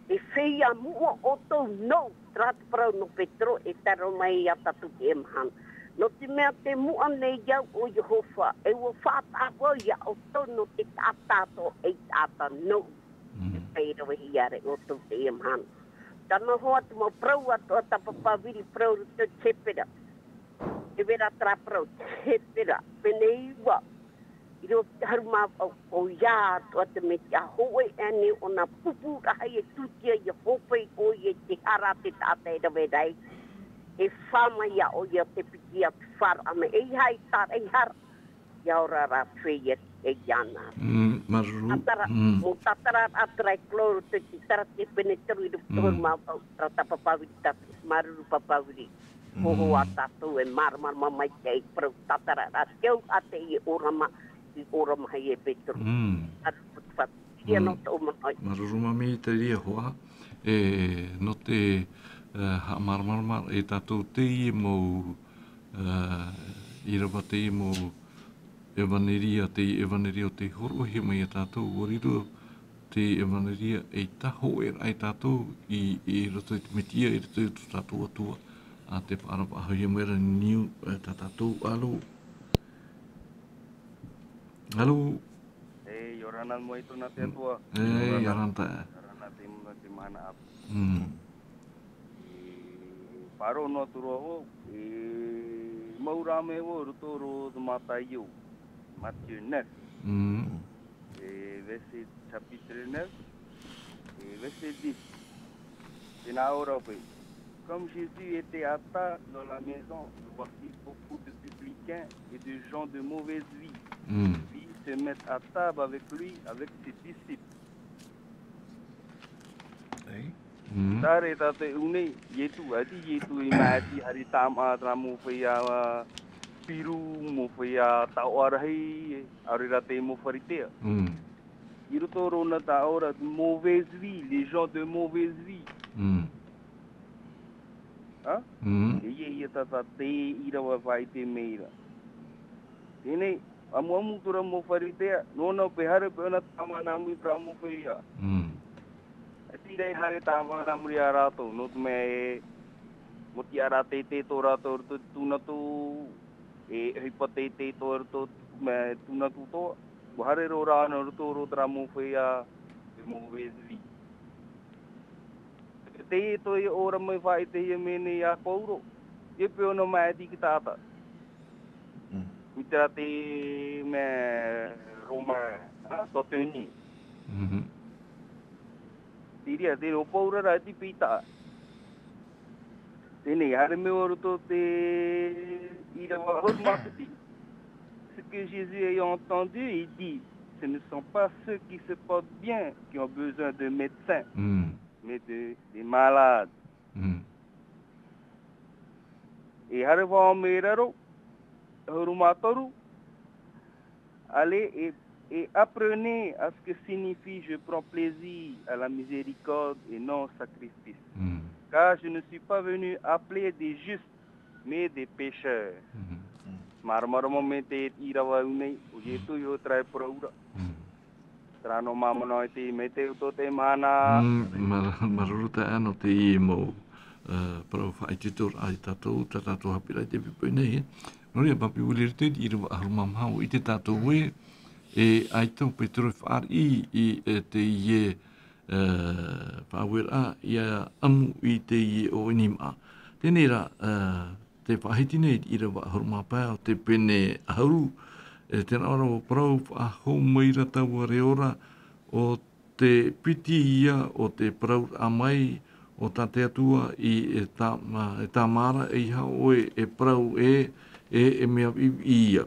E feiā moʻa ʻoutou nō, terā te parau nō Petero e tae roa mai ia tātou i teie mahana. Nō te mea tē moʻa nei au ʻo Iehova, e ʻua faʻataʻa vau ia ʻoutou nō te taʻata atoʻa ei taʻata nō. Mm. E pai ravehia ra ʻoutou i teie mahana. Tāna hoʻi te mau parau atoʻa tā Pāpā Viri parau i roto i te Hepera. Hepera terā parau, Hepera, pene iva. I roto i te ʻahuru mā vaʻu, ʻoia atoʻa te mea tiʻa hōʻē aʻe nei ʻōna pupuraʻa e tūtia ʻia hōpoi ʻoia i te hara a te taʻata e rave rahi. E fā mai ia ʻoia te piti a te faʻaroʻo mai, ʻeiaha i tāraʻehara, ʻia ora rā feiā e iāna. Mm, māuruuru. Tātara, Mm. mau tātara rā terā i korō i roto i te Tarati pene toru i roto Mm. ʻahuru mā vaʻu, terā tā Pāpā Viri tātou, māuruuru Pāpā Viri. Hōhoʻa Mm. tātou e māramarama mai te parau tātara rā, te auraʻa teie ʻōrama, i ʻōrama ai e Petero. Mm. Atu, atu, atu. Ia Mm. nō tōʻu manaʻo. Māuruuru maitaʻi terā hoa. E, nō te, e, haʻamāramarama e tātou teie mau, e, ʻīrava teie mau ʻevaneria, te ʻevaneria o tei hōroʻahia mai ia tātou, ʻua riro te ʻevaneria ei tahoʻe ai tātou i, i roto i te Mesia, i roto i tō tātou Atua, ʻa tē faʻaroʻohia mai ra niu, e, tā tātou, alo. Alo. E, ʻia ora na mai tōna te Atua. E, ʻia ora na. ʻIa ora na taeaʻe. ʻIa ora na te, te mahana ʻāpī. Mm. E, faʻaroʻo noa atu ra vau, e, mau rā mea vau, roto i te Mātaio, Matthieu neuf. Mm. E, verset, chapitre neuf, e, verset dix. Tē nā ʻō ra paʻi. Comme Jésus était à table dans la maison, voici beaucoup de publicains et de gens de mauvaise vie. Mm. Ils se mettent à table avec lui, avec ses disciples. Ei. Mm. Tārē tā te ʻū nei, Ietu, ʻaita Ietu i māʻiti, haere tāmā terā mau feiā, ā, piru, mau feiā taoʻa rahi, ʻaore rā te mau Pharisea. Mm. I roto i rōna tā ʻō ra, mauvaise vie, les gens de mauvaise vie. Mm. Hā? Mm. E ia, ia tā, tā te ʻīrava faʻaʻite mai ra. Teie nei, ʻamuʻamu terā mau Pharisea, nō nā paʻi haere paʻi ʻōna tāmā nā mua i terā mau feiā. Mm. E tīrā e haere tāmā nā muri ia rātou, nō te mea e, mō te ara teitei tō rātou i roto i te tūnatu, e ʻohipa teitei tō rātou, mea tūnatu atoʻa, ʻua haere roa rānei i roto i terā mau feiā, e mauvaise vie. Teie tō ia ʻōrama i faʻaʻitehia mai nei ia Pauro. E peu nō mai te taʻata. Mm. Mai terā te mea Roma, ha, Sotoni. Mhm. Te reira, te reira, ʻo Paura rā te peitaʻa. Teie, haere mai i roto te ʻīrava ʻahuru mā piti. Ce que Jésus ayant entendu, il dit, ce ne sont pas ceux qui se portent bien qui ont besoin de médecins, Mm. mais de, des malades. Mm. E haere faʻahou mai i raro, ʻahuru mā toru, allez et, et apprenez à ce que signifie je prends plaisir à la miséricorde et non au sacrifice. Mm. Car je ne suis pas venu appeler des justes, mais des pécheurs. Mm. Māramarama mai te ʻīrava ʻahu nei, ʻo Ietu iho terā e parau ra. Mm. Terā nō māmā nō te, mai te uto te mahana. Mm, māuruuru taeaʻe nō teie mau, eh, parau faʻaitoitoraʻa ia tātou, tā tātou haʻapiʻiraʻa i te poipoi nei, e. Nō reira, Papi Willie, i roto i te ʻīrava ʻahuru mā maha, ʻua ʻite tātou ē, e ʻaita ʻo Petero e fāriʻi i, e, teie, eh, faʻaueraʻa ʻia ʻamu i teie ʻōʻini māʻa. Teie rā, eh, tē faʻahiti nei i te ʻīrava ʻahuru mā pae, ʻo te pene ʻahuru, e, tēnā ʻoe parau, faʻahou mai ra taua reo ra, ʻo te piti ïa o te parauraʻa mai o tā te Atua i, e, tā, ma-, e, Tamara, e, ʻeiaha ʻoe e parau ē, e, e mea viʻiviʻi ïa.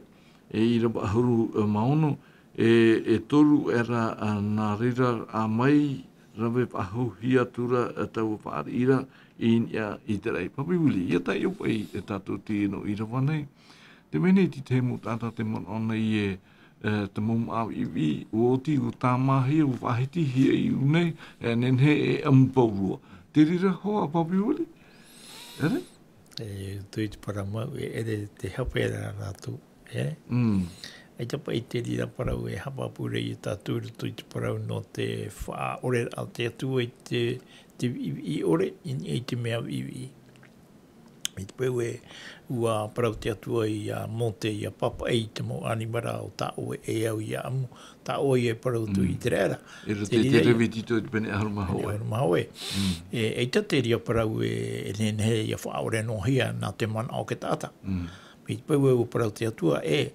E ʻīrava ʻahuru, e, mā ono, e, e toru aʻera, a, nā reira rā mai, rave faʻahouhia atu ra, e, taua fāriʻi ra i niʻa i te raʻi. Papi Willie, ʻia taiʻo paʻi e tātou i teie nō ʻīrava nei. Te mea nei, te tahi mau taʻata tē manaʻo nei ē, e, te mau māʻa viʻiviʻi, ʻua oti, ʻua tāmāhia, ʻua faʻahitihia i ʻō nei, e nehenehe e ʻamu pauroa. Te reira hoʻi, Papi Willie? ʻEre? E, tō te parau mau, e, ʻere te hape ra rātou, e? Mm. ʻAita paʻi te reira parau e haʻapāpū ra ia tātou i roto i te parau nō te faʻaʻore o te Atua i te, te viʻiviʻi ʻore, i, i te mea viʻiviʻi. I te peu ē, ʻua parau te Atua ia Mōte, ʻia pāpaʻi i te mau ʻanimara ʻo tā ʻoe e au ʻia ʻamu, tā ʻoe e parau atu Mm. i te reira. I roto Te i te reira, Levitiko i te pene ʻahuru mā hōʻē. ʻahuru mā hōʻē. Mm. E, ʻeita te reira parau e, e nehenehe ʻia faʻaʻore noahia nā te manaʻo o te taʻata. Mm. I te peu ē ʻua parau te Atua, e,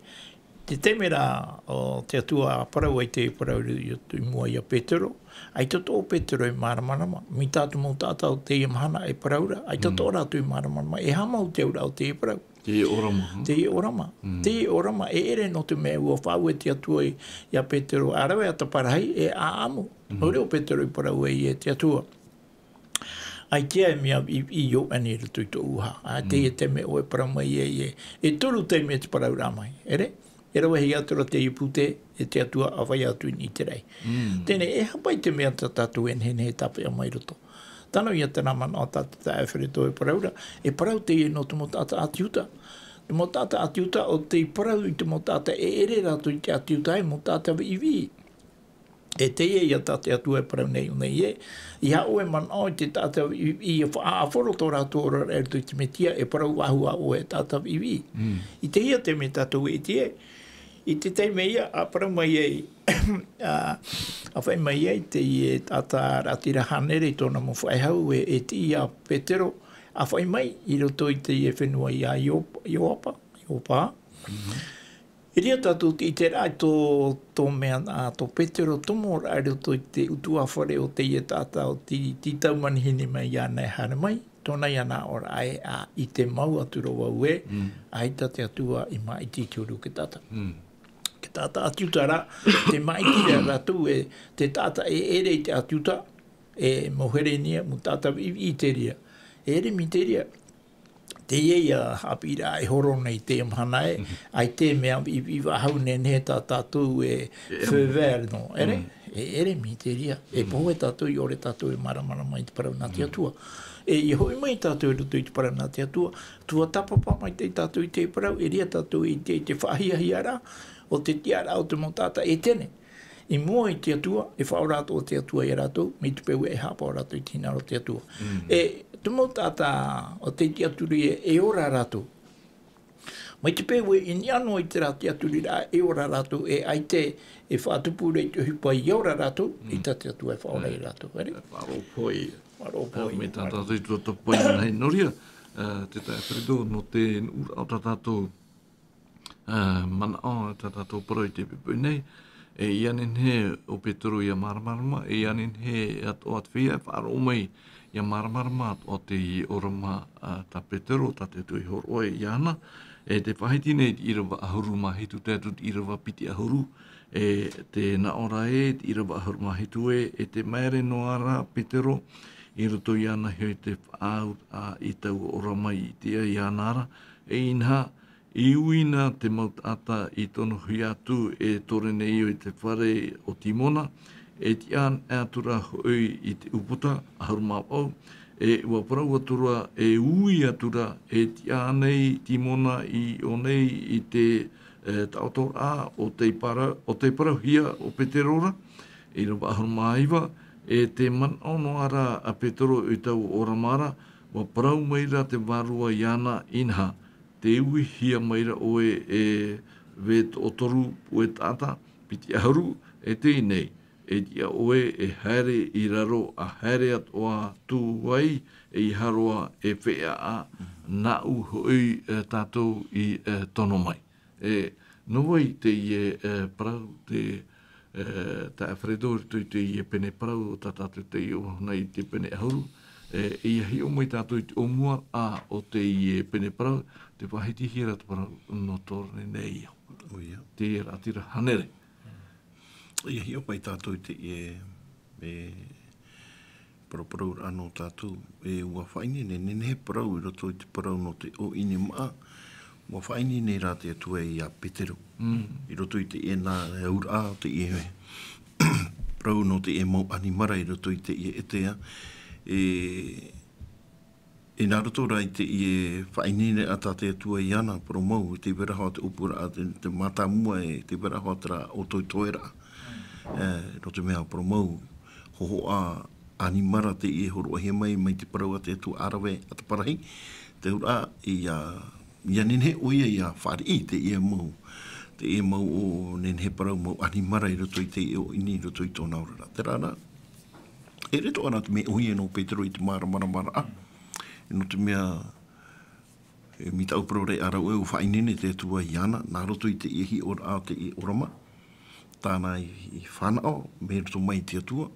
te taime ra, ʻo te Atua parau ai te parau i, i mua ia Petero, ʻaita atoʻa ʻo Petero e māramarama, mai tā te mau taʻata o teie mahana e parau ra, ʻaita Mm. atoʻa rātou e māramarama, e aha mau te auraʻa o teie parau. Teie ʻōrama, ha? Teie ʻōrama. Mm. Teie ʻōrama, e ʻere nō te mea ʻua faʻaue te Atua i, ia Petero, ʻa rave atu parahi, e ʻaʻamu. Mm. Nō reira ʻo Petero i parau ai e te Atua. ʻAita e mea i, i ʻō ʻana i roto i tōʻu ʻuha. ʻA Mm. teie taime ʻoe e parau mai ai e, e toru taime te parauraʻa mai. ʻEre? E ravehia atu ra teie pūtē, e te Atua ʻa vai atu i te raʻi. Mm. Teie, e aha paʻi te mea tā tātou e nehenehe e tāpeʻa mai roto. Tano ia terā manaʻo tā te taeaʻe Fereto e parau ra, e parau teie nō te mau taʻata ʻĀti Iuta. Te mau taʻata ʻĀti Iuta, ʻo tei parau i te mau taʻata e ʻere rātou i te ʻĀti Iuta, e mau taʻata viʻiviʻi. E teie ia tā te Atua e parau nei, nei ē, ʻeiaha ʻoe e manaʻo i te taʻata viʻiviʻi ʻia faʻaʻāfaro tō rātou oraraʻa i roto i te Mesia, e parau faʻahou ʻoe e taʻata viʻiviʻi. Mm. I teie taime tātou e ʻite ai, i te taime ia, ʻa parau mai ai, ʻa, ʻa fai mai ai teie taʻata rātira hānere i tōna mau faʻehau e, e tiʻi ia Petero, ʻa fai mai i roto i teie fenua ia Io-, Ioapa, Ioapa. Mhm. E reira tātou te ʻite ra i tō, tō mea, ā, tō Petero tomo ra i roto i te ʻutuāfare o teie taʻata ʻo tī, tī tau manihini mai iāna e haere mai, tōna ia nā ʻō ra ē, ā, i te mau atu ra vau ē, Mm. ʻaita te Atua i māʻiti i te huru o te taʻata. Mm. Te taʻata ʻĀti Iuta ra, tē māʻiti ra rātou ē, te taʻata e ʻere i te ʻĀti Iuta, e mau Herenia, mau taʻata viʻiviʻi te reira. E ʻere mai te reira. Teie ia haʻapiʻiraʻa e horo nei i teie mahana ē, Mhm. ʻaita e mea viʻiviʻi faʻahou nehenehe tā tātou e E, feu vert nō, ʻere? Mm. E ʻere mai te reira. E Mm. pohe tātou i ʻore tātou e māramarama i te parau nā te Mm. Atua. E, ʻia hoʻi mai tātou i roto i te parau nā te Atua, ʻua tāpapa maitaʻi tātou i te parau, e reira tātou i te, i te faʻahiahia ra, ʻo te tiʻaraʻa o te mau taʻata Etene. I mua i te Atua, e faʻaora atoʻa te Atua ia rātou, mai te peu e haʻapaʻo rātou i te hinaʻaro o te Atua. Mm. E, te mau taʻata ʻo tei tiʻaturi e, e ora rātou. Mai te peu e i niʻa noa i terā tiʻaturiraʻa e ora rātou, e ʻaita e faʻatupu ra i te ʻohipa ia ora rātou, Mm. ʻeita te Atua e faʻaora ia rātou, ʻere? E faʻaroʻo pohe. Faʻaroʻo pohe. Mai tā tātou i tuatāpapa i nā, nō reira, ā, te taeaʻe Alfredo, nō te nuʻuraʻa o tā tātou, ā, manaʻo, tā tātou parau i teie poʻipoʻi nei, e, ʻia nehenehe ʻo Petero ʻia māramarama, e ʻia nehenehe atoʻa te feiā e faʻaroʻo mai ʻia māramarama atoʻa teie ʻōrama, ā, tā Petero, tā te Atua i hōroʻa iāna, e tē faʻahiti nei i te ʻīrava ʻahuru mā hitu tae atu i te ʻīrava piti ʻahuru, e tē nā ʻō ra ē, i te ʻīrava ʻahuru mā hitu ē, e tē māere noa ra Petero, i roto iāna hoʻi te faʻaau, ā, i taua ʻōrama i ʻite ai iāna ra, e inaha, i ui na te mau taʻata i tonohia atu e Koronelio i te fare o Simona, e tiʻa anaʻe atu ra hoʻi i te ʻūputa, ʻahuru mā vaʻu, e ʻua parau atu ra, e ui atu ra, e tiʻa ānei Simona i ʻō nei i te, e, taʻotoraʻa o tei parau, o tei parauhia ʻo Petero ra, ʻīrava ʻahuru mā iva, e tē manaʻo noa ra a Petero i taua ʻōrama ra, ʻua parau mai ra te Vārua iāna, inaha, tē uihia mai ra ʻoe e vetahi toru puʻe taʻata, piti ʻahuru, e teie nei, e tiʻa ʻoe e haere i raro, ʻa haere atoʻa atu ai, ʻeiaha roa e feiā, nāʻu hoʻi, e, tātou i, e, tono mai. E, nō vai teie, e, parau te, e, taeaʻe Alfredo, i roto i teie pene parau, tā tātou teie ʻō nei i te pene ʻahuru, e, ʻia hiʻo mai tātou i te ʻōmuaraʻa o teie pene parau, tē faʻahitihia ra te parau nō Koronelio. ʻOia. Te raʻatira hānere. ʻIa hiʻo mai tātou i teie, e, parauparauraʻa nō tātou, e, ʻua faʻaineine, nehenehe parau i roto i te parau nō te ʻōʻini māʻa, ʻua faʻaineine rā te Atua iā Petero. Mm. I roto i teie nā, e, auraʻa, teie, parau nō teie mau ʻanimara i roto i teie ʻētēa, e, e nā roto rā i teie faʻaineine a tā te Atua iāna, parau mau, i te vera hoʻi te ʻōpuaraʻa, te, te mātāmua, e te vera hoʻi terā ʻōtoetoeraʻa. E, nō te mea parau mau, hōhoʻa ʻanimara teie e hōroʻahia mai, mai te parau a te Atua ʻa rave, ʻa te parahi, te auraʻa, ʻia, ʻia nehenehe ʻoia ʻia fāriʻi teie mau, teie mau ʻō, nehenehe parau mau ʻanimara i roto i teie ʻōʻini, i roto i tōna oraraʻa. Terā rā, e ʻere atoʻa rā te mea ʻōhie nō Petero i te māramaramaraʻa. Nō te mea, e, mai taua parau ra ʻāraʻuaʻe ʻua faʻaineine te Atua iāna, nā roto i teie hiʻoraʻa o teie ʻōrama. Tāna i, i fānaʻo, mai roto mai i te Atua.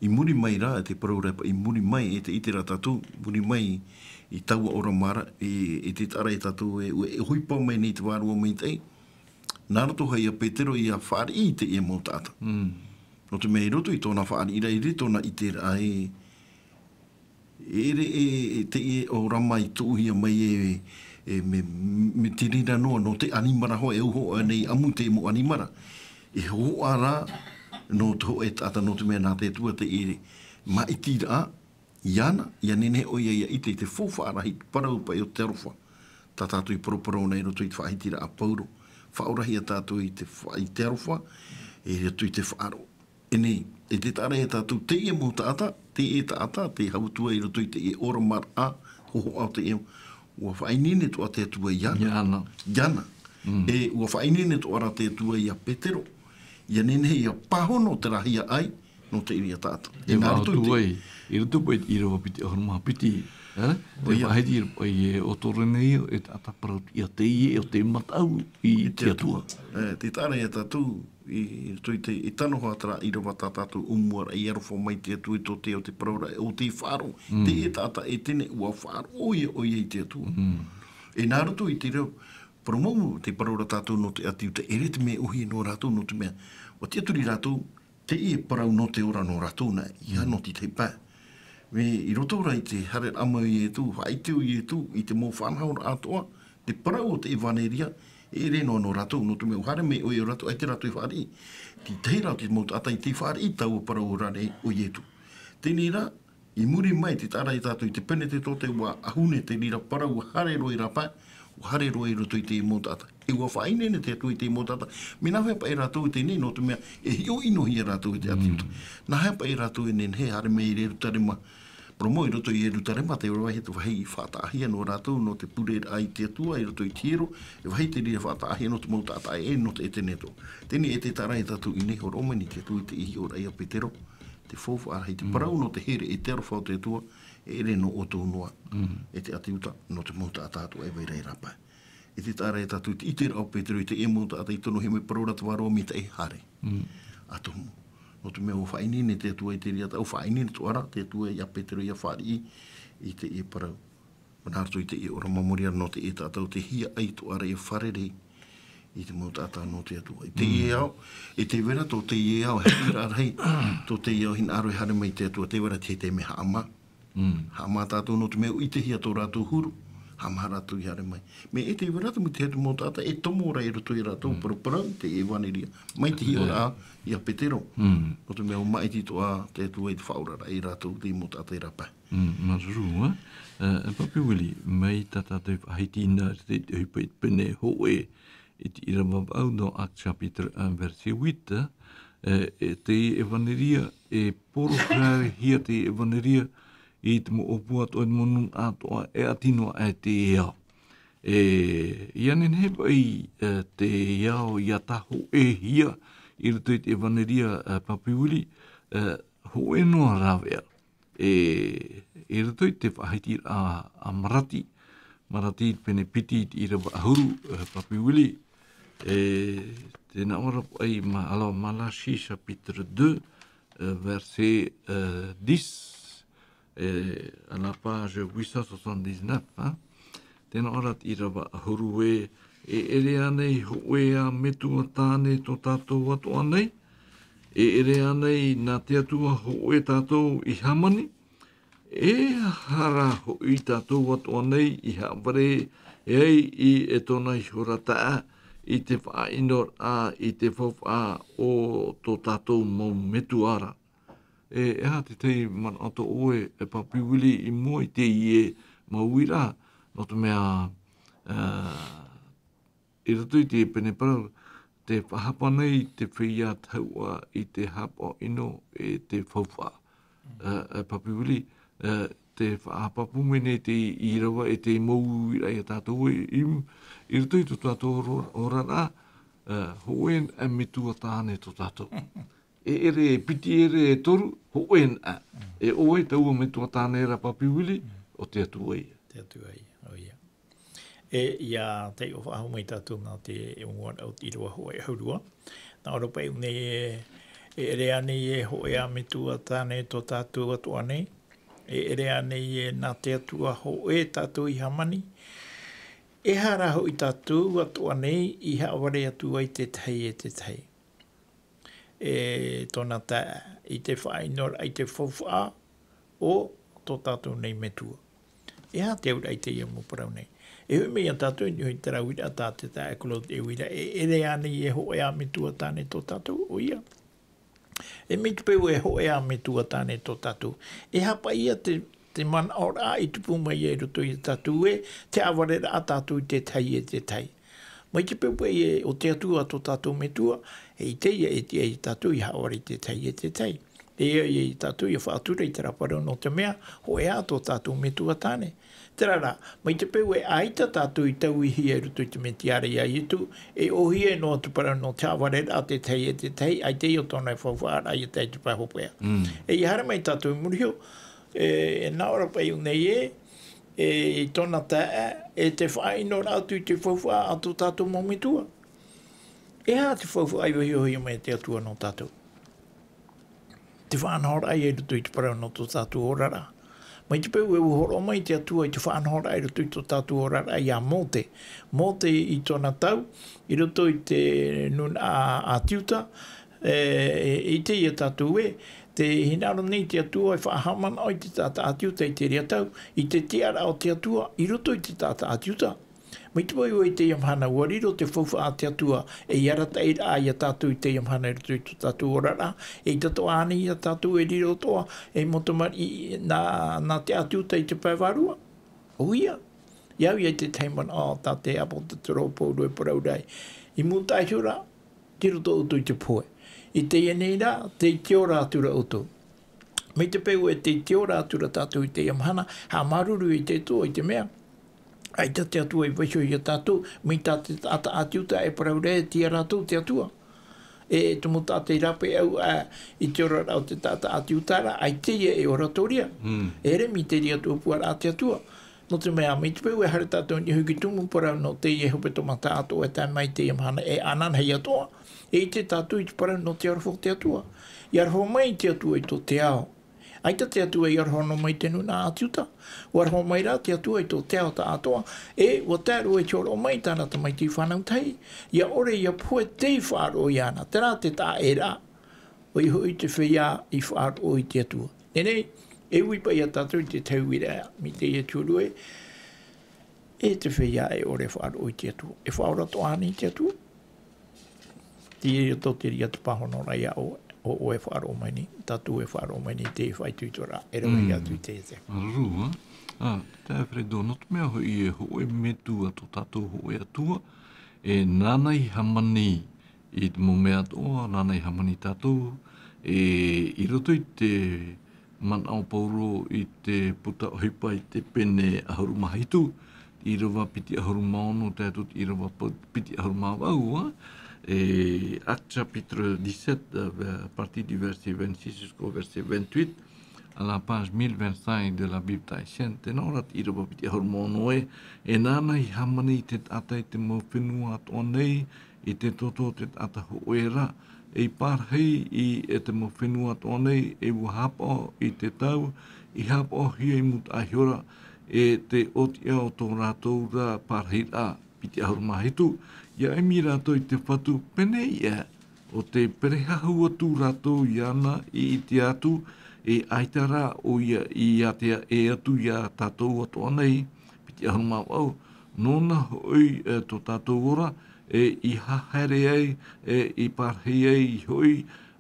I muri mai rā, e te parau ra i muri mai, e te ʻite ra tātou, muri mai i taua ʻōrama ra, e, e te taʻa ra ia tātou e, e ʻohipa mai nei te Vārua Maitaʻi. Nā roto hoʻi ia Petero ʻia fāriʻi i teie mau taʻata. Mm. Nō te mea i roto i tōna fāriʻiraʻa, i roto i tōna ʻiteraʻa, e, e ʻere e, e teie ʻōrama i tuʻuhia mai e, e, mea, mea te reira noa, nō te ʻanimara hoʻi, e hōhoʻa nei ʻamu te mau ʻanimara. E hōhoʻa rā, nō te hōʻē taʻata, nō te mea nā te Atua teie māʻitiraʻa, iāna, ʻia nehenehe ʻoia ʻia ʻite i te faufaʻa rahi, parau paʻi o te aroha. Tā tātou i paraparau nei i roto i te faʻahitiraʻa a Pauro. Faʻaora hia tātou i te fa-, i te aroha, i roto i te faʻaroʻo. E nei, e te taʻa ra ia tātou, teie mau taʻata, teie taʻata, tē hau atu ai i roto i teie ʻōrama ra, hōhoʻa o teie, ʻua faʻaineine atoʻa te Atua iāna. Iāna. Iāna. Mm. E, ʻua faʻaineine atoʻa rā te Atua ia Petero. ʻIa nehenehe ʻia pāhono terā hiaʻai, nō te reira taʻata. E nā roto i te, i roto paʻi i te ʻīrava piti ʻahuru mā piti, e? ʻOia. Te faʻahiti ra paʻi ē ʻo Koronelio, e taʻata parau-tiʻa teie, ʻo tē mataʻu i te Atua. E, te taʻa ra ia tātou, i, i roto i te, i tano hoʻi terā ʻīrava tā tātou ʻōmuaraʻa i aroha mai te Atua i tō te, ʻo te parau ra, ʻo tē faʻaroʻo. Mm. Teie taʻata e teie ʻua faʻaroʻo ʻoia, ʻoia i te Atua. Mm. E nā roto i te reo, parau mau, tē parau ra tātou nō te ʻĀti Iuta, e ʻere te mea ʻōhie nō rātou, nō te mea, ʻua tiʻaturi rātou, teie parau nō te ora nō rātou na, ʻeiaha nō te tahi pae. Mea, i roto rā i te haereraʻa mai o Ietu, faʻaʻite o Ietu, i te mau faʻanahoraʻa atoʻa, te parau o te ʻevaneria, e ʻere noa nō rātou, nō te mea ʻua haere mai ʻoia ia rātou, ʻaita rātou i fāriʻi. Te tahi rā o te mau taʻata i te fāriʻi i taua parau ora nei o Ietu. Teie rā, i muri mai te taʻa ra ia tātou i te Penetetote, ʻua ʻahune te reira parau, ʻua haere roa i rāpae, ʻua haere roa i roto i te mau taʻata. E ʻua faʻaineine te Atua i te mau taʻata. Mea nāhea paʻi rātou i teie nei, nō te mea e hiʻo ʻinohia rātou i te ʻĀti Iuta. Mm. Nāhea paʻi rātou e nehenehe haere mai i Ierutarema. Parau mau i roto i Ierutarema, te vāhi, te vāhi faʻataʻahia nō rātou, nō te pureraʻa i te Atua, i roto i te hiero, e vāhi te reira faʻataʻahia nō te mau taʻata ē, nō te ʻētene atoʻa. Teie e te taʻa ra ia tātou i nei, hōroʻa mai nei te Atua i te hiʻoraʻa ia Petero. te faufaʻa rahi, te parau nō te here e te aroha o te Atua, e ʻere nō ʻoutou noa, e te ʻāti Iuta, nō te mau taʻata atoʻa e vai ra i rāpae. E te taʻa ra ia tātou i te ʻiteraʻa o Petero i teie mau taʻata i tonohia mai, parau ra te Vārua, mai te haere. ʻA tumu. Nō te mea ʻua faʻaineine te Atua i te reira taʻata, ʻua faʻaineine atoʻa ra te Atua ia Petero ʻia fāriʻi i teie parau. Nā roto i teie ora māmāriʻa nō teie taʻata, ʻo tei hiaʻai atoʻa ra ʻia fārerei i te mau taʻata nō te Atua. I teie ao, e tē vai ra tō teie ao, e haʻapiʻiraʻa rahi, tō teie ao hinaʻaro e haere mai te Atua, tē vai ra te taime haʻamā. Haʻamā tātou nō te mea ʻua ʻitehia tō rātou huru, haʻamā rātou i haere mai. Mea e tē vai ra te mau taʻata e tomo ra i roto ia rātou, paraparau te ʻevaneria, mai te hiʻoraʻa ia Petero. Nō te mea ʻua māʻiti atoʻa te Atua i te faʻaoraraʻa ia rātou, te mau taʻata i rāpae. Mm, māuruuru, ā. Ā, ā, Papi Willie, mai tā tātou faʻahiti nā te, te ʻohipa i te pene hōʻē i te ʻīrava vaʻu, dans Actes chapitre un, verset huit, ā, e, e te ʻevaneria, e porohia te ʻevaneria i te mau ʻōpua atoʻa, i te mau nūnaʻa atoʻa, e ʻati noa aʻe te ao. E, ʻia nehenehe paʻi, ā, te ao ʻia tāhōʻēhia i roto i te ʻevaneria, ā, Papi Willie, ā, hōʻē noa rāveʻa. E, i roto i te faʻahitiraʻa a Marati, Marati pene piti i te ʻīrava ʻahuru, e, Papi Willie, e, tē nā ʻō ra paʻi ma-, alors, Malachie chapitre deux, e, verset, e, dix, e, à la page huit cent soixante-dix-neuf, hein. Tē nā ʻō ra te ʻīrava ʻahuru ē, e ʻere ānei hōʻē ā metua tāne tō tātou atoʻa nei? E ʻere ānei nā te Atua hōʻē tātou i hāmani? E aha rā hoʻi tātou atoʻa nei i haʻavare ai i e tōna ihora taʻa i te faʻaʻinoraʻa i te faufaʻa o tō tātou mau metua ra? E, e aha te tahi manaʻo tō ʻoe, e Papi Willie, i mua i teie mau uiraʻa, nō te mea, ā, i roto i te pene parau, tē faʻahapa nei te feiā tahuʻa i te haʻapaʻo ʻino e te faufaʻa. Ā, ā, Papi Willie, ā, tē faʻahapa pū mai nei te ʻīrava e te mau uiraʻa ia tātou ē, i, i roto i tō tātou ora-, oraraʻa, ā, hōʻē ā metua tāne tō tātou. E ʻere e piti, e ʻere e toru, hōʻē ā. E ʻoe taua metua tāne ra, Papi Willie, ʻo te Atua ïa. Te Atua ïa, ʻoia. E, ʻia taiʻo faʻahou mai tātou nā te ʻōmuaraʻa o te ʻīrava hōʻē ʻahuru ā. Nā ʻō ra paʻi nei ē, e ʻere ānei ē hōʻē ā metua tāne tō tātou atoʻa nei? E ʻere ānei ē nā te Atua hōʻē tātou i hāmani? E aha rā hoʻi tātou atoʻa nei i haʻavare atu ai te tahi e te tahi? E tōna taeaʻe, i te faʻaʻinoraʻa i te faufaʻa o tō tātou nei metua. E aha te auraʻa i teie mau parau nei? E hoʻi mai ia tātou i niʻa i terā uiraʻa tā te taeaʻe Claude e uira, e ʻere ānei e hōʻē ā metua tāne tō tātou, ʻoia. E mai te peu e hōʻē ā metua tāne tō tātou, e aha paʻi ia te, te manaʻoraʻa i tupu mai ai i roto ia tātou ē, te haʻavareraʻa tātou i te tahi e te tahi? Mai te peu paʻi ē, ʻo te Atua tō tātou metua, e ʻite ïa e tiʻa ia tātou i haʻavare i te tahi e te tahi. E ʻia, ʻia tātou ʻia faʻatura i terā parau nō te mea, hōʻē ā tō tātou metua tāne. Terā rā, mai te peu ē ʻaita tātou i tauihia i roto i te mea tiʻa ra ia Ietu, e ʻōhie noa atu parau nō te haʻavareraʻa te tahi e te tahi, ʻaita ïa tōna faufaʻaraʻa ia tae i te pae hopeʻa. Mm. E ʻia haere mai tātou i muri iho, e, e nā ʻō ra paʻi nei ē, e, i tōna taeaʻe, e te faʻaʻinoraʻa atu i te faufaʻa a tō tātou mau metua. E aha te faufaʻa i vaihohia mai e te Atua nō tātou? Te faʻanahoraʻa ïa i roto i te parau nō tō tātou oraraʻa. Mai te peu ē ʻua hōroʻa mai te Atua i te faʻanahoraʻa i roto i tō tātou oraraʻa ia Mōte. Mōte i tōna tau, i roto i te nūnaʻa ʻĀti Iuta, e, e, i teie tātou ē, tē hinaʻaro nei te Atua e faʻahaʻamanaʻo i te taʻata ʻĀti Iuta i te reira tau, i te tiʻaraʻa o te Atua, i roto i te taʻata ʻĀti Iuta. Mai te peu ē i teie mahana ʻua riro te faufaʻa a te Atua, ei arataʻiraʻa ia tātou i teie mahana i roto i tō tātou oraraʻa, eʻita atoʻa ānei ia tātou e riro atoʻa, ei mau tamariʻi nā, nā te ʻĀti Iuta i te pae vārua? ʻOia. ʻIa au ïa i te tahi manaʻo tā te ʻāpōsetolo Pauro e parau ra ai. I mūtaʻa iho ra, tei roto ʻoutou i te pohe. I teie nei rā, tei te ora atu ra ʻoutou. Mai te peu ē tei te ora atu ra tātou i teie mahana, haʻamāuruuru i te Atua i te mea, ʻaita te Atua i vaiho ia tātou, mai tā te taʻata ʻĀti Iuta e parau ra ē, tei a rātou te Atua. E te mau taʻata i rāpae au, ā, i te oraraʻa o te taʻata ʻĀti Iuta ra, ʻaita e oratoria. Mm. E ʻere mai te reira tuhaʻa puaraʻa a te Atua. Nō te mea, mai te peu e haere tātou i niʻa hoʻi i te tumu parau nō teie hepetoma atoʻa e tae mai i teie mahana, e ananahi atoʻa, e ʻite tātou i te parau nō te aroha o te Atua. ʻIa aroha mai te Atua i tō te ao. ʻAita te Atua i aroha noa mai i te nūnaʻa ʻĀti Iuta. ʻUa aroha mai rā te Atua i tō te ao tāʻatoʻa. E ʻua tae roa i te hōroʻa mai i tāna tamaiti fānau tahi. ʻIa ʻore ʻia pohe tei faʻaroʻo iāna. Terā te taʻa ʻēraʻa. ʻOia hoʻi te feiā i faʻaroʻo i te Atua. Teie nei, e ui paʻi ia tātou i te tahi uiraʻa, mai teie tūrue, e te feiā e ʻore e faʻaroʻo i te Atua. E faʻaora atoʻa ānei te Atua? Tei roto te reira te pāhonoraʻa ia ʻoe, ʻo ʻoe e faʻaroʻo mai nei, tātou e faʻaroʻo mai nei, te faʻaitoitoraʻa, e rave atu i te, te. Māuruuru, ā. Ā, te Alfredo, nō te mea hoʻi e hōʻē metua tō tātou hōʻē Atua, e nāna i hāmani i te mau mea atoʻa, nāna i hāmani tātou, e, i roto i te manaʻo o Pauro i te puta ʻohipa i te pene ʻahuru mā hitu, ʻīrava piti ʻahuru mā ono, tae atu i te ʻīrava pa-, piti ʻahuru mā vaʻu, ā, e, Actes chapitre dix-sept, euh, à partir du verset vingt-six jusqu'au verset vingt-huit, à la page mille vingt-cinq de la Bible tahitienne, tē nā ʻō ra te ʻīrava piti ʻahuru mā ono ē, e nāna i hāmani i te taʻata i te mau fenua atoʻa nei, i te toto o te taʻata hōʻē ra, e i pārahi i, e te mau fenua atoʻa nei, e ʻua haʻapaʻo i te tau, i haʻapaʻohia i mūtaʻa ihora, e te ʻōtiʻa o tō rātou ra pārahiraʻa, piti ʻahuru mā hitu, ʻia ʻimi rātou i te Fatu, pēneiaʻe, ʻo tē perehahu atu rātou iāna i ʻite atu, e ʻaita rā ʻoia i ātea ʻē atu ia tātou atoʻa nei, piti ʻahuru mā vaʻu, nōna hoʻi, e, tō tātou ora, e, i haere ai, e, i pārahi ai hoʻi,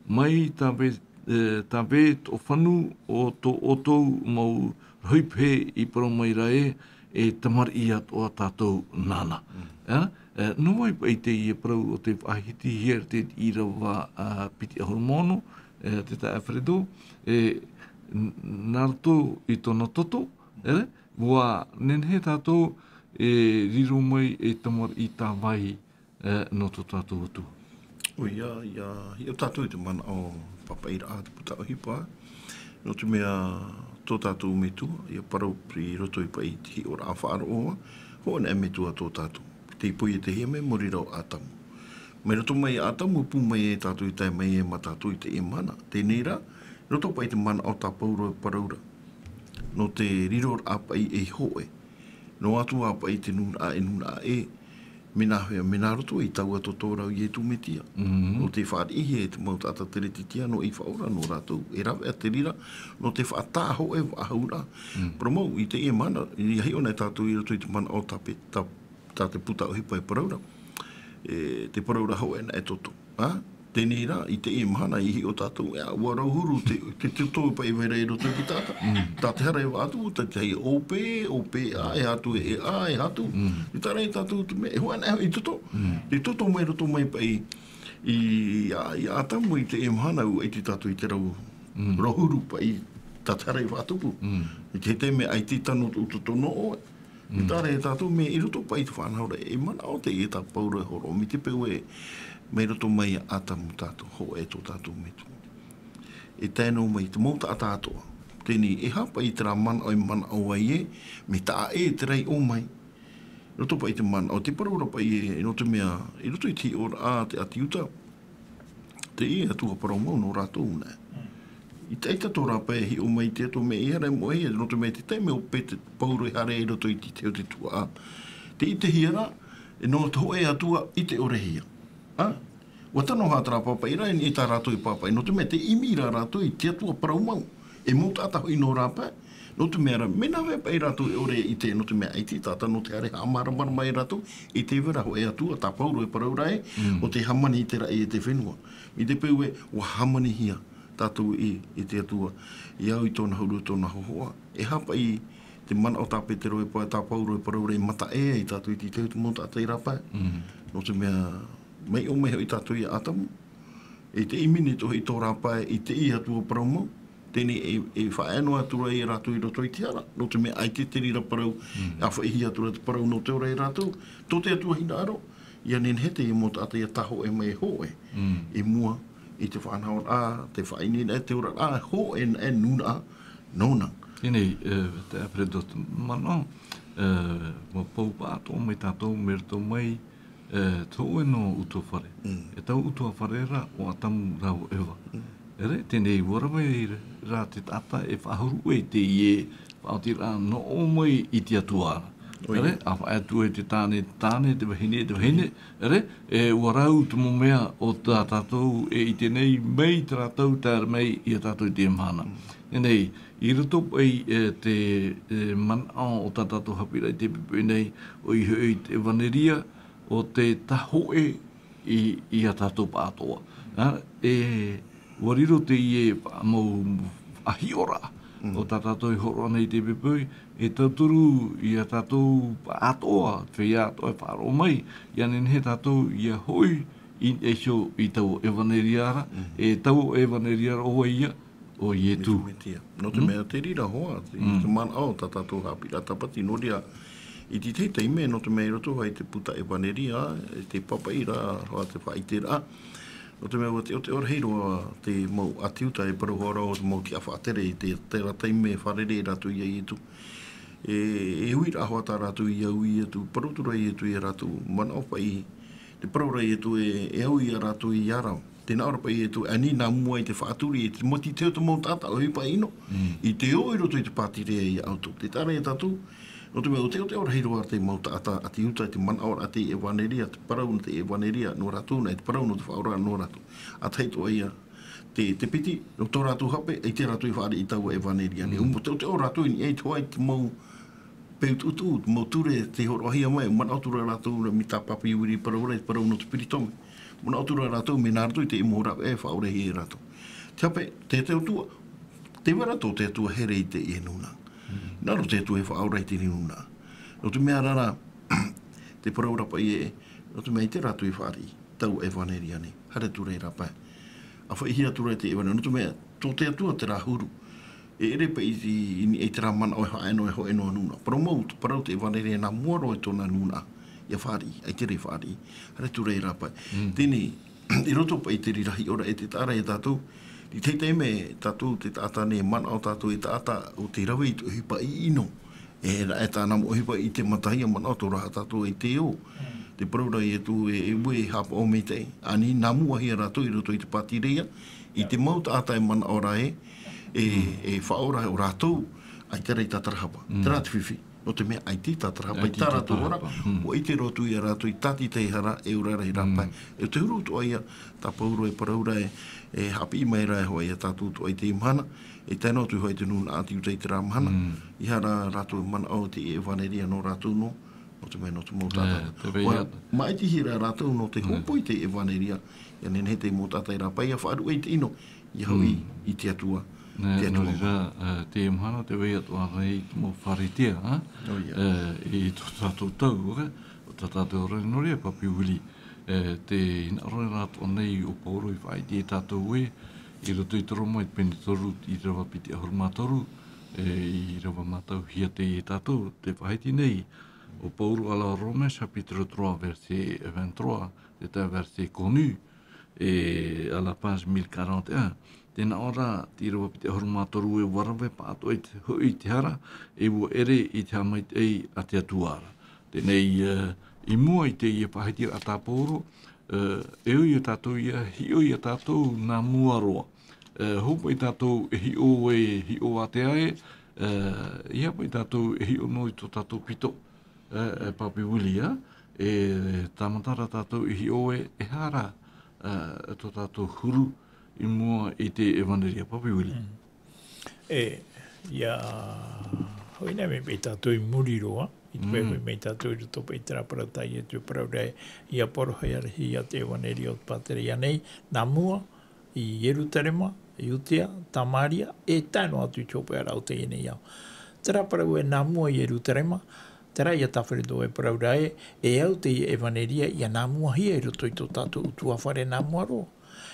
mai tā vē, e, tā vē tō fanu o tō ʻoutou mau rohipehe i parau mai ra ē, e tamariʻi atoʻa tātou nāna. Mm. Ā, e, nō vai paʻi teie parau o tē faʻahitihia ra te ʻīrava, ā, piti ʻahuru mā ono, e, te taeaʻe Alfredo, e, n-, nā roto i tōna toto, e, ʻUa nehenehe tātou e riro mai ei tamariʻi tāvai, e, nō tō tātou Atua. ʻOia, ʻia hiʻo tātou i te manaʻo papaʻiraʻa a te puta ʻohipa. Nō te mea tō tātou Metua, ʻia parau i roto i paʻi te hiʻoraʻa faʻaroʻo, hōʻē naʻe Metua tō tātou. Tei poietehia mai i muri ra ʻo Atamu. Mai roto mai iā Atamu, pū mai ai tātou i tae mai ai mā tātou i teie mahana. Teie rā, i roto paʻi te manaʻo tā Pauro e parau ra. Nō te riroraʻa paʻi ei hōʻē. Noa atu ā paʻi te nūnaʻa e nūnaʻa ʻē. Mea nāhea, mea nā roto i taua toto ra ʻo Ietu Metia. Mhm. Nō te fāriʻihia e te mau taʻata Teretitia nō ʻeiaha ora nō rātou. E rave atu i te reira, nō te faʻataʻa hōʻē faʻahouraʻa. Mm. Parau mau, i teie mahana, ʻia hiʻo na tātou i roto i te manaʻo tā Pe-, tā tā te puta ʻohipa e parau ra. E, te parau ra hōʻē naʻe toto. Ā? Teie rā, i teie mahana, i hiʻo tātou, ʻe, ʻua rauhuru te, te toto paʻi e vai ra i roto i te taʻata. Mm. Tā te hara e vaʻa atu, tā te hara e ʻōpē, ʻōpē, ā, e aha atu, e, ā, e aha atu. Mm. I taʻa ra ia tātou te mea, e hōʻē naʻe hoʻi toto. Mm. Te toto mai roto mai paʻi, i, i, i Atamu i teie mahana, ʻua ʻite tātou i te rau, mm, rauhuru paʻi, tā te hara i faʻatupu. Mm. I te taime ʻaita i tano tō toto nō ʻoe. Mm. I taʻa ra ia tātou mea i roto paʻi i te faʻanahoraʻa, e manaʻo teie tā Pauro e hōroʻa mai te peu ē, mai roto mai iā Atamu tātou, hōʻē tō tātou Metua. E tae noa mai te mau taʻata atoʻa. Teie, e aha paʻi terā manaʻo e manaʻo ai ē, mea taʻa ʻē terā i ʻō mai. Roto paʻi i te manaʻo, te parau ra paʻi ē, nō te mea, i roto i te hiʻoraʻa a te ʻĀti Iuta, Teie Atua parau mau nō rātou nei. ʻAita, ʻaita tō rāpae e hiʻo mai i te Atua mea ʻia haere moʻehia, nō te mea i te taime ʻo Pete-, Pauro e haere i roto i te, te, te tuhaʻa. Tē ʻitehia ra, e nō te hōʻē Atua ʻite-ʻore-hia. Ā? ʻUa tano hoʻi terā pāpaʻiraʻa, e tā rātou e pāpaʻi, nō te mea tē ʻimi ra rātou i te Atua parau mau. E mau taʻata hoʻi nō rāpae, nō te mea ra, mea nāhea paʻi rātou e ʻore e ʻite, nō te mea ʻaita i te taʻata nō te haere haʻamāramarama ia rātou, i te vera hōʻē Atua, tā Pauro e parau ra ē, mm, ʻo tē hāmani i te raʻi e te fenua. I te peu ē, ʻua hāmanihia tātou i, i te Atua, i au i tōna huru, tōna hōhoʻa. E aha paʻi te manaʻo tā Petero e pa-, tā Pauro e parau ra e mataʻu ai tātou i te, te mau taʻata i rāpae. Mm. Nō te mea, mai ʻō mai hoʻi tātou ia Atamu, e tē ʻimi nei atoʻa hoʻi tō rāpae i teie Atua parau mau, teie nei e, e faʻaea noa atu ra ia rātou i roto i te hara, nō te mea ʻaita te reira parau, mm, e ʻāfaʻihia atu ra te parau nō te ora ia rātou, tō te Atua hinaʻaro, Ia nehenehe te mau taʻata ia tāhoʻe mai e hōʻē i mua i te faʻanahoraʻa, te faʻaineine, te oraraʻa hōʻē nūnaʻa nōna. Teie nei, te Alfredo, te manaʻo, ua pau paʻatoʻa mai tātou mai roto mai, te hōʻē nō ʻutuāfare. E taua ʻutuāfare ra ʻo Atamu rāua ʻo Eva. ʻEre, teie nei, ua rave rā te taʻata e faʻahuru i teie faʻaotiraʻa nō ʻō mai i te Atua ra. ʻEre, a faʻaea atu ai te tāne, te tāne, te vahine, te vahine. ʻEre, e ua rau te mau mea o tā tātou e ʻite nei, mai terā tau tae mai ia tātou i teie mahana. Teie nei, i roto paʻi i te manaʻo o tā tātou haʻapiʻiraʻa i teie poʻipoʻi nei, ʻoia hoʻi te ʻevanelia, ʻo te tāhoʻe i, i a tātou paʻatoʻa. E, ua riro teie mau faʻahiʻoraʻa o tā tātou e hōroʻa nei i teie poʻipoʻi, e tauturu i a tātou paʻatoʻa, feiā atoʻa e faʻaroʻo mai, ia nehenehe tātou ia hoʻi i niʻa iho i taua ʻevanelia ra, e taua ʻevanelia ra ʻo vai ia, ʻo Ietu. Nō te mea te reira hoʻi, te manaʻo o tā tātou haʻapiʻiraʻa tāpati, nō reira, i te tahi taime, nō te mea i roto hoʻi i te puta ʻevanelia, i te pāpaʻiraʻa, hoʻi te faʻaʻiteraʻa. Nō te mea ua teʻoteʻo rahi roa te mau ʻĀti ʻūta e parau hoʻi ra ʻo te mau tiʻa faʻatere i te, terā taime e fārerei rātou ia Ietu. E, e uiraʻa hoʻi tā rātou ia ui atu, parau atu ra Ietu ia rātou, manaʻo paʻi, te parau ra Ietu e, e au ia rātou ia rātou. Tē nā ʻō ra paʻi Ietu, ʻaita nā mua i te faʻaturi, i te mati te o te mau taʻata ʻohipa ʻino, i te ō i roto i te pātireia ia ʻoutou. Te taʻa ra ia tātou, nō te mea ua teʻoteʻo rahi roa te mau taʻata ʻĀti ʻūta i te manaʻoraʻa te ʻevanelia, te parau nō te ʻevanelia nō rātou, nā te parau nō te faʻaora nō rātou. ʻA tahi atoʻa ia te, te piti, nō tō rātou hape, ʻaita rātou i fāriʻi i taua ʻevanelia nei. ʻUa teʻoteʻo rātou i niʻa i te hoʻi te mau peu tuʻutuʻu, te mau ture tei hōroʻahia mai, manaʻo atu ra rātou ra mai tā Papi Vili i parau ra, i te parau nō te peritome. Manaʻo atu ra rātou mai nā roto i te mau rāveʻa e faʻaorahia e rātou. Te hape, te, te Atua, tē vai ra tō te Atua here i teie nūnaʻa. Nā roto te Atua e faʻaora i teie nūnaʻa. Nō te mea ra, te parau ra paʻi ē, nō te mea ʻaita rātou i fāriʻi taua ʻevanelia nei. Haere atu ra i rāpae. ʻA faʻaʻitehia atu ra i te ʻevanelia, nō te mea, tō te Atua terā huru. E ʻere paʻi i, i, i terā manaʻo e faʻaea noa, e hōʻē noa nūnaʻa. Parau mau, parau te ʻevanelia nā mua roa i tōna nūnaʻa. ʻIa fāriʻi, ʻaita rā i fāriʻi. Haere atu ra i rāpae. Teie nei, i roto paʻi i te reira hiʻoraʻa e te taʻa ra ia tātou, i te tahi taime tātou te taʻata nei, manaʻo tātou e taʻata ʻo tei rave i te ʻohipa ʻino. E, e tāna mau ʻohipa i te matahia, manaʻo atu ra tātou i te ō. Te parau ra Ietu e, e ʻua haʻapaʻo maitaʻi. ʻAita nā mua hia rātou i roto i te pātireia, i te mau taʻata e manaʻo ra ē, e, e faʻaora ʻo rātou, ʻaita rā i tātarahapa. Terā te fifi. Nō te mea ʻaita i tātarahapa, i tā rātou ora, ʻua ʻite roa atu ia rātou i tātaʻitahi hara, e ora ra i rāpae. E te huru atoʻa ia, tā Pauro e parau ra ē, e haʻapiʻi mai ra e hoʻi ia tātou atoʻa i teie mahana, e tae noa atu hoʻi te nūnaʻa ʻĀti ʻĪteraʻa i terā mahana, i hara rātou e manaʻo te ʻevanelia nō rātou noa, nō te mea nō te mau taʻata. Māʻitihia rātou nō te hōpoi te ʻevanelia, ʻia nehenehe te mau taʻata i rāpae, ʻia faʻaruʻe i te ʻino, ʻia hoʻi i te Atua. Nō reira, teie mahana te vai atoʻa nei te mau Pharisea, i tō tātou tau, ʻo tā tātou ora, nō reira, Papi Vili, te hinaʻaro ra atoʻa nei ʻo Pauro i faʻaʻite ia tātou ē, i roto i te Roma i te pene toru, ʻīrava piti ʻahuru mā toru, ʻīrava mātauhia teie ia tātou, tē faʻahiti nei, ʻo Pauro a la Romains chapitre trois, verset vingt-trois, te tahi verset connu, e à la page mille quarante et un, tē nā ʻō ra, te ʻīrava piti ʻahuru mā toru ē, ʻua rave paʻatoʻa i te, hoʻi i te hara, e ʻua ʻere i te haʻamaitaʻi a te Atua ra. Teie nei, i mua i teie faʻahitiraʻa tā Pauro, e ui ia tātou ʻia hiʻo ia tātou nā mua roa. Hou paʻi tātou e hiʻo e hiʻo ātea ē, ʻeiaha paʻi tātou e hiʻo noa i tō tātou pito, e, e Papi Vili, e tāmata ra tātou e hiʻo ē, e aha ra, e, tō tātou huru i mua i te ʻevanelia, Papi Vili. E, ʻia, hoʻi nā, mai, mai tātou i muri roa, i te pae mai tātou i roto paʻi i terā parau tā Ietu e parau ra ē, ʻia porohia ra te ʻevanelia o te pātireia nei, nā mua, i Ierutarema, Iutea, Tamaria, e tae noa atu i te hopeʻa ra o teie nei ao. Terā parau ē nā mua i Ierutarema, terā ia Taferedo e parau ra ē, e au teie ʻevanelia ʻia nā muahia i roto i tō tātou ʻutuāfare nā mua roa.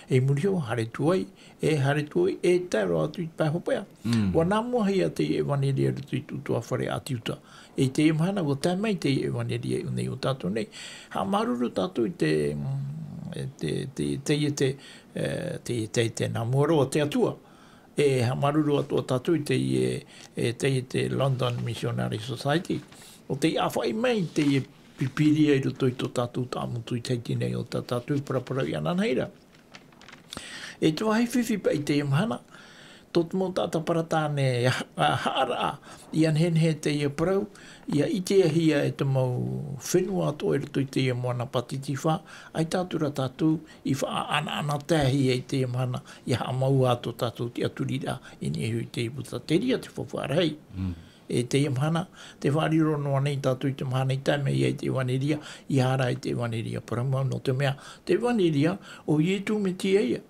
E muri iho, haere atu ai, e haere atu ai, e tae roa atu i te pae hopeʻa. Mm. ʻUa nā mua hia teie ʻevanelia i roto i te ʻutuāfare a Tiuta. I teie mahana, ʻua tae mai teie ʻevanelia i ʻō nei iā tātou nei. Haʻamāuruuru tātou i te, mm, e te, te, teie te, e, teie te, te nā mua roa o te Atua. E haʻamāuruuru atoʻa tātou i teie, e teie te London Missionary Society. ʻO tei ʻāfaʻi mai teie Pīpīria i roto i tō tātou taʻamotu i Tahiti nei, ʻo tā tātou e paraparau i ananahi ra. E te vāhi fifi paʻi i teie mahana, tō te mau taʻata para tāne ha-, a, haʻaraʻa, ʻia nehenehe teie parau, ʻia ʻitehia e te mau fenua atoʻa i roto i teie moana Pātitifā, ʻaita atu ra tātou i faʻaʻanaʻanataehia i teie mahana, ʻia haʻamau ā tō tātou tiʻaturiraʻa i niʻa iho i te Iputa. Terā te faufaʻa rahi. Mm. E teie mahana, tē faʻariro noa nei tātou i te mahana i tae mai ai te ʻevanelia, ʻia ara i te ʻevanelia parau mau, nō te mea, te ʻevanelia, ʻo Ietu Metia ïa.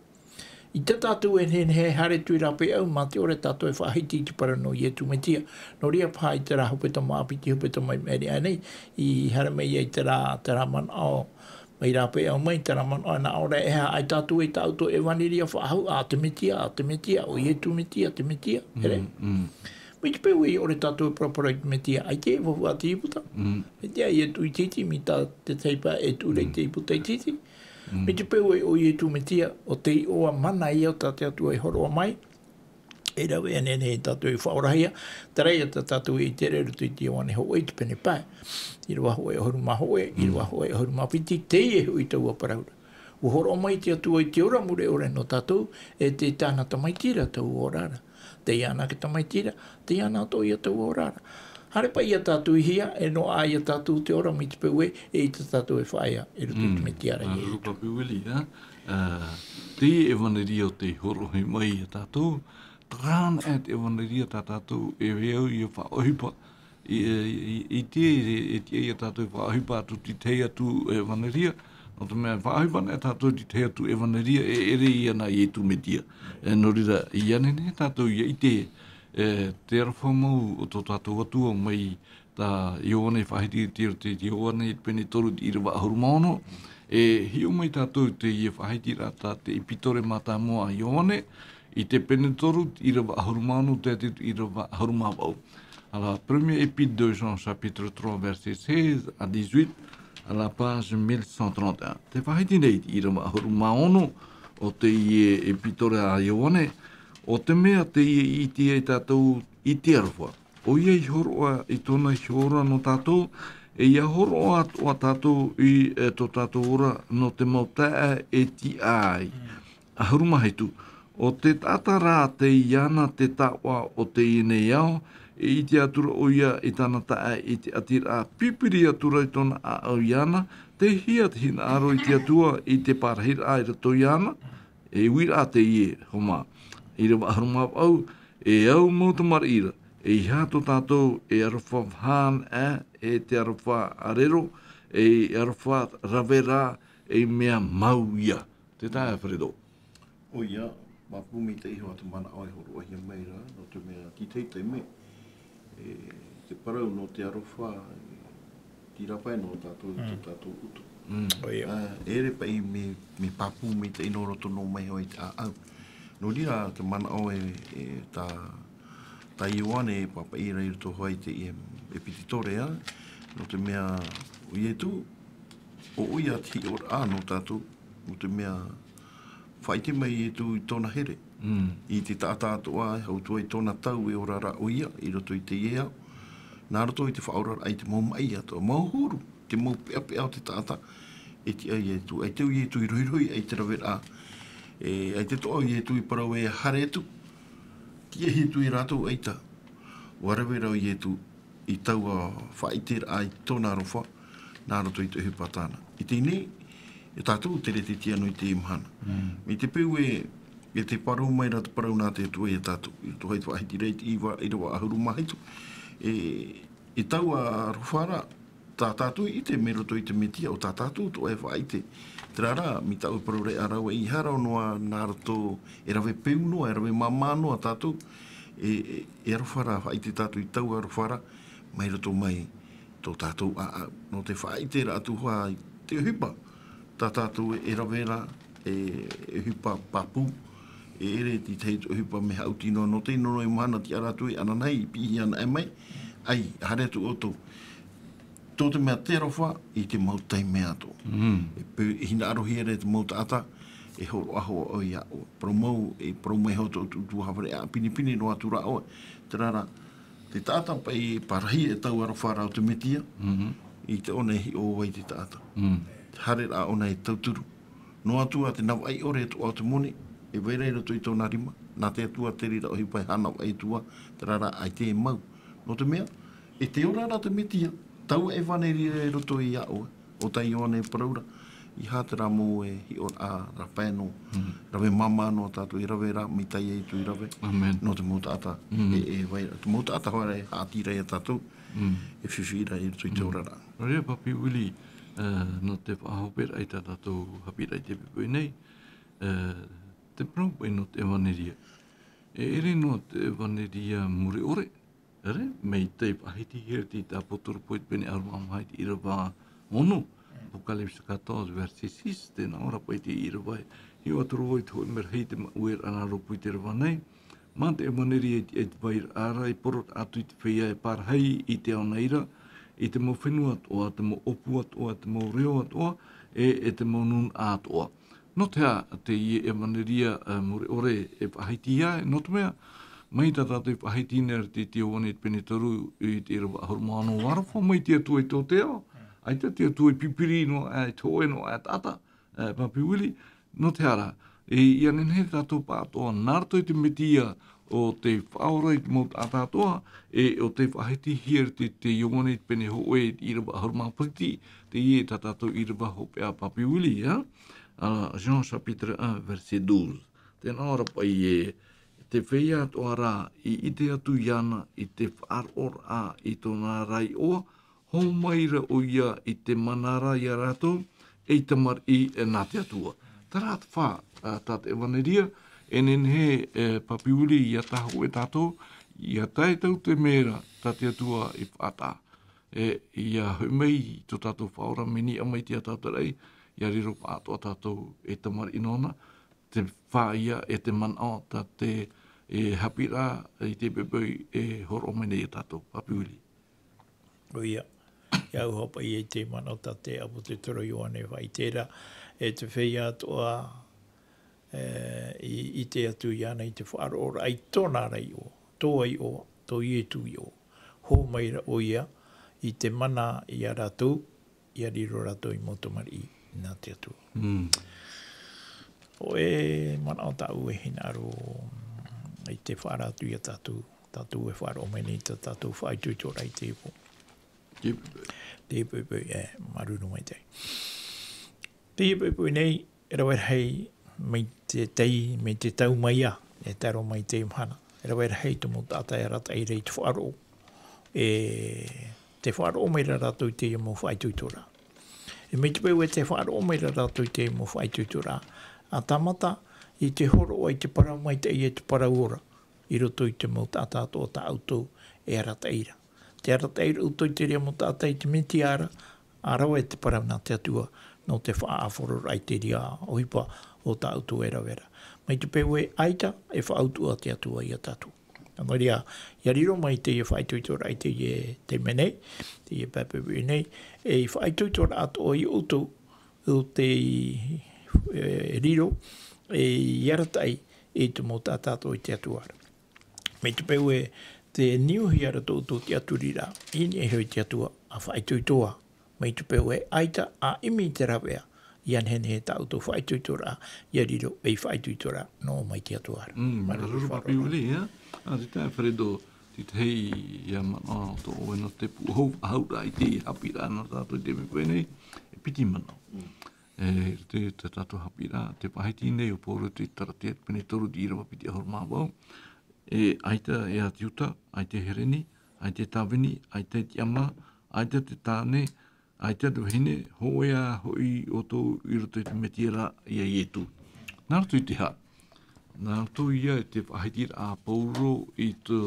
ʻIte tātou e nehenehe e haere atu i rāpae ʻau, mā te ʻore tātou e faʻahiti i te parau nō Ietu Metia. Nō reira paha i terā hepetoma ʻāpiti, hepetoma i maʻiri aʻe nei, i haere mai ai terā, terā manaʻo, mai rāpae ʻau mai, terā manaʻo, nā ʻō ra e aha, ʻaita atu e tāʻu tō ʻevanelia faʻahou, ā, te Metia, ā, te Metia, ʻo Ietu Metia, te Metia, here? Mm, mm. Mai te peu ē ʻaore tātou e paraparau i te Metia, ʻaita e faufaʻa te Iputa. Mm. E te Ietu itiiti, mai tā te taipa e tuʻu ra i te Iputa itiiti. Mm. Mai te peu ē ʻo Ietu Metia, ʻo te iʻoa mana ïa tā te Atua i hōroʻa mai. E rave e nehenehe tātou e faʻaorahia, terā ïa tā tātou e ʻite ra i roto i te Ioane hōʻē i te pene pae. ʻĪrava hōʻē ʻahuru mā hōʻē, ʻīrava hōʻē ʻahuru mā piti, teie hoʻi taua parau ra. ʻUa hōroʻa mai te Atua i te ora mure ʻore nō tātou, e tei tāna Tamaiti ra taua ora ra. Tei iāna te Tamaiti ra, tei iāna atoʻa ïa taua ora ra. Haere paʻi ia tātou i hea, e noaʻa ia tātou te ora mai te peu ē, eʻita tātou e faʻaea i roto i te Metia ra Ietu. Ā, Rupa Piwili, ā, ā, te ʻevanelia ʻo tei hōroʻahia mai ia tātou, terā anaʻe te ʻevanelia tā tātou e au ïa faʻaʻohipa, i, i, i, i te, e, e tiʻa ia tātou e faʻaʻohipa atu i te tahi atu ʻevanelia, nō te mea faʻaʻohipa anaʻe tātou i te tahi atu ʻevanelia e ʻere ïa nā Ietu Metia. E, nō reira, ʻia nehenehe tātou ʻia ʻite, e, te aroha mau o tō tātou Atua mai tā Ioane faʻahiti i te, te, te Ioane i te pene toru i te ʻīrava ʻahuru mā ono. E hiʻo mai tātou i teie faʻahitiraʻa tā te ʻepitore mātāmua a Ioane, i te pene toru, ʻīrava ʻahuru mā ono, tae atu i te ʻīrava ʻahuru mā vaʻu. Alors, première épître de Jean, chapitre trois, versets seize à dix-huit, à la page mille cent trente et un. Tē faʻahiti nei i te ʻīrava ʻahuru mā ono o teie ʻepitore a Ioane, ʻo te mea teie i ʻite ai tātou i te aroha. ʻOia i hōroʻa i tōna iho ora nō tātou, e ʻia hōroʻa atoʻa tātou i, e, tō tātou ora nō te mau taeaʻe e tiʻa ai. ʻAhuru mā hitu. ʻO te taʻata rā tei iāna te taoʻa o teie nei ao, e ʻite atura ʻoia i tāna taeaʻe i te ʻatiraʻa pipiri atura i tōna ʻāʻau iāna, tei hea te hinaʻaro i te Atua i te parahiraʻa i roto iāna, e uiraʻa teie, hōmā. ʻĪrava ʻahuru mā vaʻu, e au mau tamariʻi ra, ʻeiaha tō tātou e aroha faʻahou anaʻe, e te aroha ʻarero, e aroha rave ra, ei mea mau ïa. Tē tae, Alfredo. ʻOia, pāpū maitaʻi iho ā te manaʻo e hōroʻahia mai ra, nō te mea, i te tahi taime, e, te parau nō te aroha, e, tei rāpae noa tātou, tō tātou utu. Mm. ʻOia. Ā, e ʻere paʻi mea, mea pāpū maitaʻi nō roto noa mai hoʻi i te ʻāʻau. Nō reira te manaʻo e, e, tā, tā Ioane e pāpaʻi ra i roto hoʻi i te, e, ʻepititore, ā, nō te mea ʻo Ietu, ʻo ʻoia te hiʻoraʻa nō tātou, nō te mea faʻaʻite mai Ietu i tōna here. Mm. I te taʻata atoʻa e hau atu ai tōna tau e ora ra ʻoia i roto i teie ao. Nā roto i te faʻaoraraʻa i te mau maʻi atoʻa, mau huru, te mau peʻapeʻa o te taʻata, e tiʻa ia Ietu. ʻAita ʻo Ietu i rohirohi, ʻaita e rave ra. E, ʻaita atoʻa ʻo Ietu i parau e haere atu. Tiʻa Ietu ia rātou ʻaita. ʻUa rave ra ʻo Ietu i taua faʻaʻiteraʻa i tōna aroha, nā roto i te ʻohipa tāna. I teie nei, e tātou te rēitiiti noa i teie mahana. Mm. Mai te peu ē, e tē parau mai ra te parau nā te Atua ia tātou, i roto hoʻi i te Faʻahitiraʻa i te ʻīrava, ʻīrava ʻahuru mā hitu. E, i taua aroha ra, tā tātou i ʻite mai roto i te Metia ʻo tā tātou atoʻa e faʻaʻite. Terā rā, mai tāʻu e parau ra ia rāua, ʻeiaha rā noa nā roto e rave peu noa, e rave māmā noa tātou, e, e, e aroha ra, faʻaʻite tātou i taua aroha ra, mai roto mai tō tātou ʻāʻau. Nō te faʻaʻiteraʻa atu hoʻi i te ʻohipa, tā tātou e rave ra, e, e ʻohipa pāpū, e ʻere te tahi atu ʻohipa mea haʻuti noa, nō te ʻino noa i mahana tiʻa rātou e ananahi, i piʻihia anaʻe mai, ʻai, haere atu ʻoutou. Tō te mea te aroha i te mau taime atoʻa. Mm. E peu, e hinaʻarohia ra te mau taʻata, e hōroʻa hoʻi ʻoe iā ʻoe. Parau mau, e parau mai hoʻi tō ʻoutou tuatāpaparaʻa pinepine noa atu ra ʻoe. Terā rā, te taʻata paʻi e pārahi e tau aroha ra o te Metia, Mhm. i te ʻona e hiʻo ai te taʻata. Mm. Te haereraʻa ʻona e tauturu. Noa atu ā te navaʻi ʻore atoʻa o te moni, e vai ra i roto i tōna rima, nā te Atua te reira ʻohipa e hānavaʻi atu ā, terā rā ʻaita e mau. Nō te mea, e te ora ra te Metia, taua ʻevaneria i roto iā ʻoe, ʻo tā Ioane e parau ra, ʻeiaha terā mau e hiʻoraʻa rave noa, Mm. rave māmā noa tātou i rave ra, mai tā Ietu i rave, Amen. nō te mau taʻata, Mm. e, e vai ra, te mau taʻata hoʻi ra e haʻati ra iā tātou, Mm. e fifi ra i roto i te Mm. oraraʻa. Nō reira, Papi Willie, eh, nō te faʻahoperaʻa i tā tātou haʻapiʻiraʻa i teie poʻipoʻi nei, eh, te parau paʻi nō te ʻevaneria. E ʻere noa te ʻevaneria mure ʻore, ʻere, mai te faʻahitihia i te ʻāpōsetolo Paula i te pene ʻahuru mā maha i te ʻīrava ono, Apocalypse quatorze, verset six, tē nā ʻō ra paʻi te ʻīrava, hiʻo atu ra vau i te hōʻē merahi i te maʻueraʻa nā rōpū i te ʻīrava nei, mā te ʻevaneria i te, i te vairaʻa ra, i poroʻi atu i te feiā e pārahi i te ao nei ra, i te mau fenua atoʻa, te mau ʻōpū atoʻa, te mau reo atoʻa, e, e te mau nūnaʻa atoʻa. Nō te aha teie ʻevaneria, eh, mure ʻore e faʻahiti ai, nō te mea, mai tā tātou i faʻahiti nei ra te, te Ioane i te pene toru i te ʻīrava ʻahuru mā ono, ʻua aroha mai te Atua i tō te ao, ʻaita te Atua i pipiri noa aʻe, i te hōʻē noa aʻe taʻata, eh, Papi Willie, nō te aha ra, e, ʻia nehenehe tātou pāʻatoʻa, nā roto i te Metia ʻo tei faʻaora i te mau taʻata atoʻa, e ʻo tei faʻahitihia ra te, te Ioane i te pene hōʻē i te ʻīrava ʻahuru mā piti, teie tā tātou ʻīrava hopeʻa Papi Willie, ā? Ā, Jean chapitre un, verset douze. Tē nā ʻō ra paʻi ē, te feiā atoʻa rā i ʻite atu iāna i te faʻaroʻoraʻa i tōna ra iʻoa, hōmai ra ʻoia i te mana ra iā rātou, ei tamariʻi nā te Atua. Terā te fā, ā, tā te ʻevaneria, e nehenehe, e, Papi Willie, ʻia tae hōʻē tātou, ʻia tae tau te mea ra, tā te Atua i faʻataʻa. E, ʻia hoʻi mai tō tātou Faʻaora mai niʻa mai i te taʻata raʻi, ʻia riro pāʻatoʻa tātou ei tamariʻi nōna, te fā ïa e te manaʻo tā te, e, haʻapiʻiraʻa i teie poʻipoʻi e hōroʻa mai nei iā tātou. Papi Willie. ʻOia, ʻia au hoʻi paʻi i te manaʻo tā te ʻāpōsetolo Ioane i faʻaʻite ra, e te feiā atoʻa, e, i, i ʻite atu iāna i te faʻaroʻoraʻa i tōna ra iʻoa, tō iʻoa, tō Ietu iʻoa. Hōmai ra ʻoia i te mana iā rātou, ʻia riro rātou ei mau tamariʻi nā te Atua. Mm. ʻO e manaʻo tāʻu e hinaʻaro, mm, i te faʻaara atu iā tātou, tātou e faʻaroʻo mai nei tā tātou faʻaitoitoraʻa i teie pō. Yep. Teie poʻipoʻi, e, māuruuru maitaʻi. Teie poʻipoʻi nei, e rave rahi mai te tei, mai te tau mai ā, e tae roa mai i teie mahana. E rave rahi te mau taʻata e arataʻi ra i te faʻaroʻo. E te faʻaroʻo mai ra rātou i teie mau faʻaitoitoraʻa. E mai te peu e te faʻaroʻo mai ra rātou i teie mau faʻaitoitoraʻa. ʻA tāmata i te hōroʻa i te parau maitaʻi e te parau ora. I roto i te mau taʻata atoʻa tā ʻoutou e arataʻi ra. Tē arataʻi ra ʻoutou i te reira mau taʻata i te Metia ra, ʻa rave te parau nā te Atua, nō te faʻaʻāfaro raʻa i te reira ʻohipa ʻo tā ʻoutou e rave ra. Mai te peu ē ʻaita e faʻautuʻa te Atua iā tātou. Nō reira, ʻia riro mai teie faʻaitoitoraʻa i teie taime nei, teie poʻipoʻi nei, e faʻaitoitoraʻa atoʻa ia ʻoutou, ʻo tei, e, riro, e, ʻia arataʻi i te mau taʻata atoʻa i te Atua ra. Mai te peu ē, tē niuhia ra tō ʻoutou tiʻaturiraʻa, i niʻa iho i te Atua, ʻa faʻaitoito ā. Mai te peu ē, ʻaita, ʻa ʻimi i te rāveʻa, ʻia nehenehe tā ʻoutou faʻaitoitoraʻa, ʻia riro ei faʻaitoitoraʻa, nō mai te Atua ra. Mm, māuruuru Papi Willie, ā? Ā, te tae Fredo, te tahi ïa manaʻo tō ʻoe nō te pūʻohu faʻahou ra i te haʻapiʻiraʻa nā tātou i teie poʻipoʻi nei, e piti manaʻo. Mm. E, te, te tātou haʻapiʻiraʻa, te faʻahiti nei ʻo Pauro i te Kalatia, pene toru, te ʻīrava piti ʻahuru mā vaʻu. E, ʻaita e ʻāti Iuta, ʻaita e Hereni, ʻaita e tāvini, ʻaita e tiʻamā, ʻaita te tāne, ʻaita te vahine, hōʻē ā hoʻi ʻoutou i roto i te Metia ra, iā Ietu. Nā roto i te aha? Nā roto ïa i te faʻahitiraʻa a Pauro i te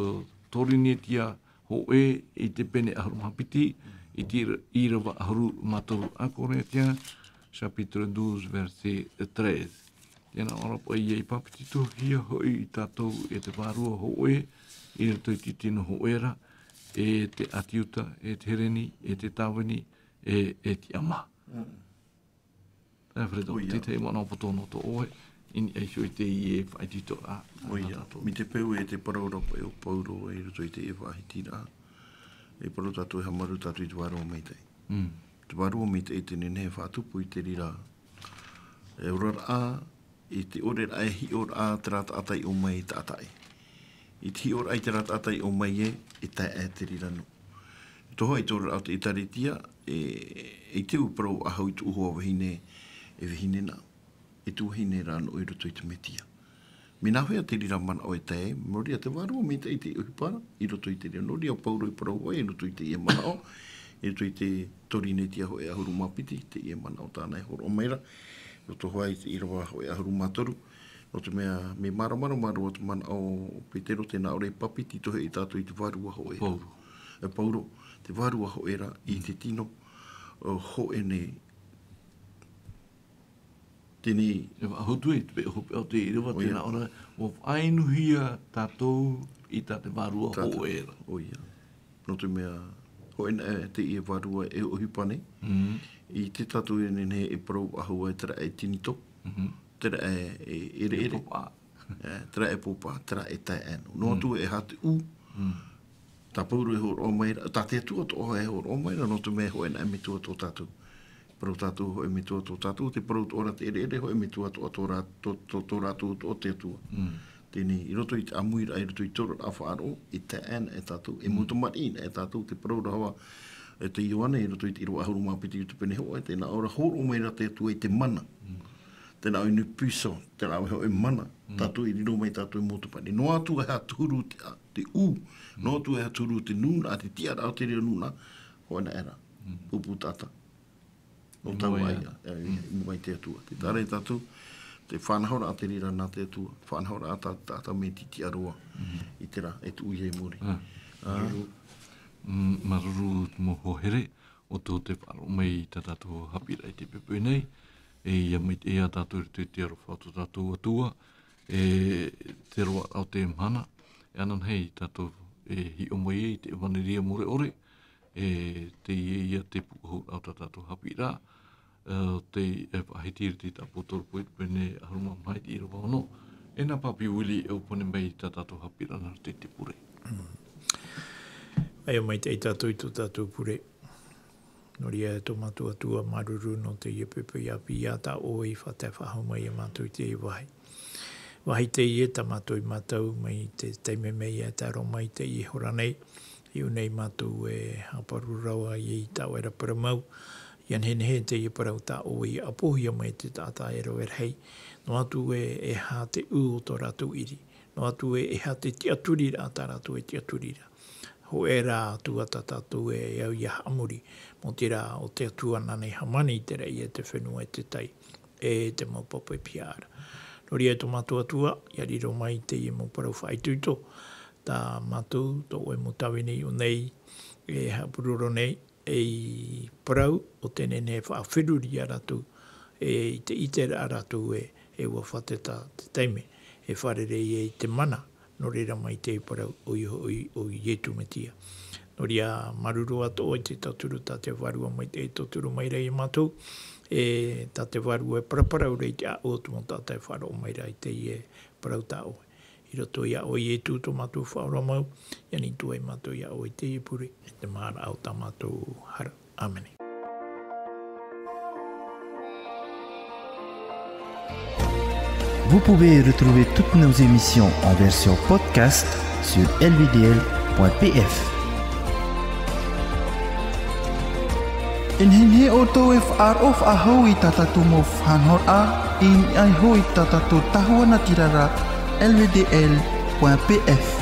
Korinetia hōʻē i te pene ʻahuru mā piti, i te ʻīra-, ʻīrava ʻahuru mā toru, un Corinthiens, chapitre douze, verset treize. Tēnā ʻō ra paʻi ia i pāpetitohia hoʻi tātou e te vārua hōʻē, i roto i te tino hōʻē ra, e te ʻĀti Iuta, e te Hereni, e te Tāvini, e, e te ʻAma. Mm. Alfredo, ʻOia. Te tahi manaʻo poto nō tō ʻoe, i niʻa iho i teie faʻaitoitoraʻa, ʻOia. Nā tātou. Mai te peu e te parau ra paʻi o Pauro i roto i teie faʻahitiraʻa. E parau tātou e haʻamāuruuru tātou i te vārua maitaʻi. Mm. Te vārua maitaʻi te nehenehe e faʻatupu i te reira. E oraraʻa, i te ʻore ra e hiʻo ra terā taʻata i ʻō mai i taʻata ʻē. I te hiʻo ra i terā taʻata i ʻō mai ē, e taeaʻe te reira nō. Tō hoʻi te oraraʻa o te ʻĒtārētia, e, e te parau ʻahu i tuʻu hoa vahine, e vahine nā, e tuahine rā nō i roto i te Metia. Mea nāhea te reira manaʻo e tae, nō reira te vārua maitaʻi te ʻohipa ra, i roto i te reira, nō reira Pauro i parau ai, i roto i teie manaʻo, i roto i te Korinetia hōʻē ʻahuru mā piti, teie manaʻo tāna e hōroʻa mai ra, roto hoʻi i te ʻīrava hōʻē ʻahuru mā toru, nō te mea, mea māramarama roa te manaʻo o Petero tēnā ʻore e pāpetitohia tātou i te vārua hōʻē. Pauro. E Pauro, te vārua hōʻē ra, i te tino, o, hōʻē nei. Tēnei. E faʻahotu e te peʻe hopeʻa o te ʻīrava, ʻOia. Tēnā ʻōna, ʻua faʻainuhia tātou i tā te vārua Tātou. Hōʻē ra. ʻOia. Nō te mea, hōʻē nā, e teie vārua e ʻohipa nei. Mm. I te tātou e nehenehe e parau ʻahu ai terā e tinitō, Mhm. terā e, e, e ʻereʻere. E pōpā. E, terā e pōpā, terā e taeaʻe nō. Noa Mm. atu e aha te ʻū, Mm. tā Pauro e hōroʻa mai ra, tā te Atua atoʻa e hōroʻa mai ra, nō te mea hōʻē nā e metua tō tātou. Parau tātou hōʻē metua tō tātou, te parau atoʻa ra te ʻereʻere, hōʻē metua atoʻa tō rā-, tō, tō, tō rātou atoʻa te Atua. Mm. Tēnei, i roto i te ʻāmuiraʻa, i roto i te oraraʻa faʻaroʻo, e taeaʻe nā e tātou, e Mm. mau tamariʻi nā e tātou, te parau ra hoʻi, e te Ioane, i roto i te ʻīrava ʻahuru mā piti i te pene hōʻē, tēnā ʻō ra hōroʻa mai ra te Atua i te mana. Mm. Tēnā ʻō i niʻa puissant, tēnā ʻō e hōʻē mana, Mm. tātou i riro mai tātou e mau tamariʻi. Noa atu e aha te huru te, te ʻū, Mm. noa atu e aha te huru te nūnaʻa, te tiʻaraʻa o te reira nūnaʻa, hōʻē nā ʻē ra. Mm. Pūpū taʻata. Nō I mua taua ia. Ia, e, Mm. i mua i te Atua. Te Mm. tāre tātou, te faʻanahoraʻa te reira nā te Atua, faʻanahoraʻa tā, tā, tā mea titiʻa roa Mm. i terā, e tuʻu ia i muri. Ah, Ah. māuruuru. Mm, māuruuru te mau hoa here, ʻoutou te faʻaroʻo mai i tā tātou haʻapiʻiraʻa i teie poʻipoʻi nei, e ʻia maitaʻi ia tātou i roto i te aroha o tō tātou Atua, e te roaraʻa o te mahana, e ananahi tātou e hiʻo mai ai i te ʻevaneria mure ʻore, e teie ia te pūʻohuraʻa o tā tātou haʻapiʻiraʻa, e, te, e faʻahiti i te Tāpōtoro Pauro i te pene ʻahuru mā maha i te ʻīrava ono, e nā Papi Willie e ʻōpani mai i tā tātou haʻapiʻiraʻa nā roto i te pure. Mm. ʻAita e maitaʻi tātou i tō tātou pure. Nō reira, e tō mātou Atua, māuruuru nō teie poʻipoʻi ʻāpī, ʻia tā ʻoe i faʻatae faʻahou mai ia mātou i teie vāhi. Vāhi teie tā mātou i mātau mai te taime mea e tae roa mai i teie hora nei. I ʻō nei mātou e haʻaparuru rahi i tā ʻoe ra parau mau. ʻIa nehenehe teie parau tā ʻoe i ʻapohia mai te taʻata e rave rahi. Noa atu e, e aha te ʻū o tō rātou ʻiri. Noa atu e, e aha te tiʻaturiraʻa tā rātou e tiʻaturi ra. Hōʻē rā Atua tā tātou e au ʻia haʻamori, mai te reira o te Atua nāna i hāmani i te raʻi e te fenua e te tai, e te mau papa e pihaʻa ra. Nō reira e tō mātou Atua, ʻia riro mai teie mau parau faʻaitoito, tā mātou, tō ʻoe mau tāvini i ʻō nei, e haʻapuroro nei, ei parau ʻo tē nehenehe e faʻaferuri ia rātou, e i te, i te ʻiteraʻa rātou ē, e ʻua fātata te taime, e fārerei ai te mana, nō reira mai te parau, ʻoia hoʻi, ʻo Ietu Metia. Nō reira, māuruuru atoʻa i te tauturu tā te Vārua Maitaʻi e tauturu mai ra ia mātou, e tā te Vārua e paraparau ra i te ʻāʻau o te mau taʻata e faʻaroʻo mai ra i teie parau tā ʻoe. I roto iā ʻoe Ietu tō mātou Faʻaora mau, ʻia nītua ai mātou iā ʻoe i teie pure, i te māraʻa o tā mātou hara. ʻĀmene. Vous pouvez retrouver toutes nos émissions en version podcast sur L V D L point P F. E nehenehe ʻoutou e faʻaroʻo faʻahou i tā tātou mau faʻanahoraʻa, i niʻa iho i tā tātou tahua natirara, L V D L point P F.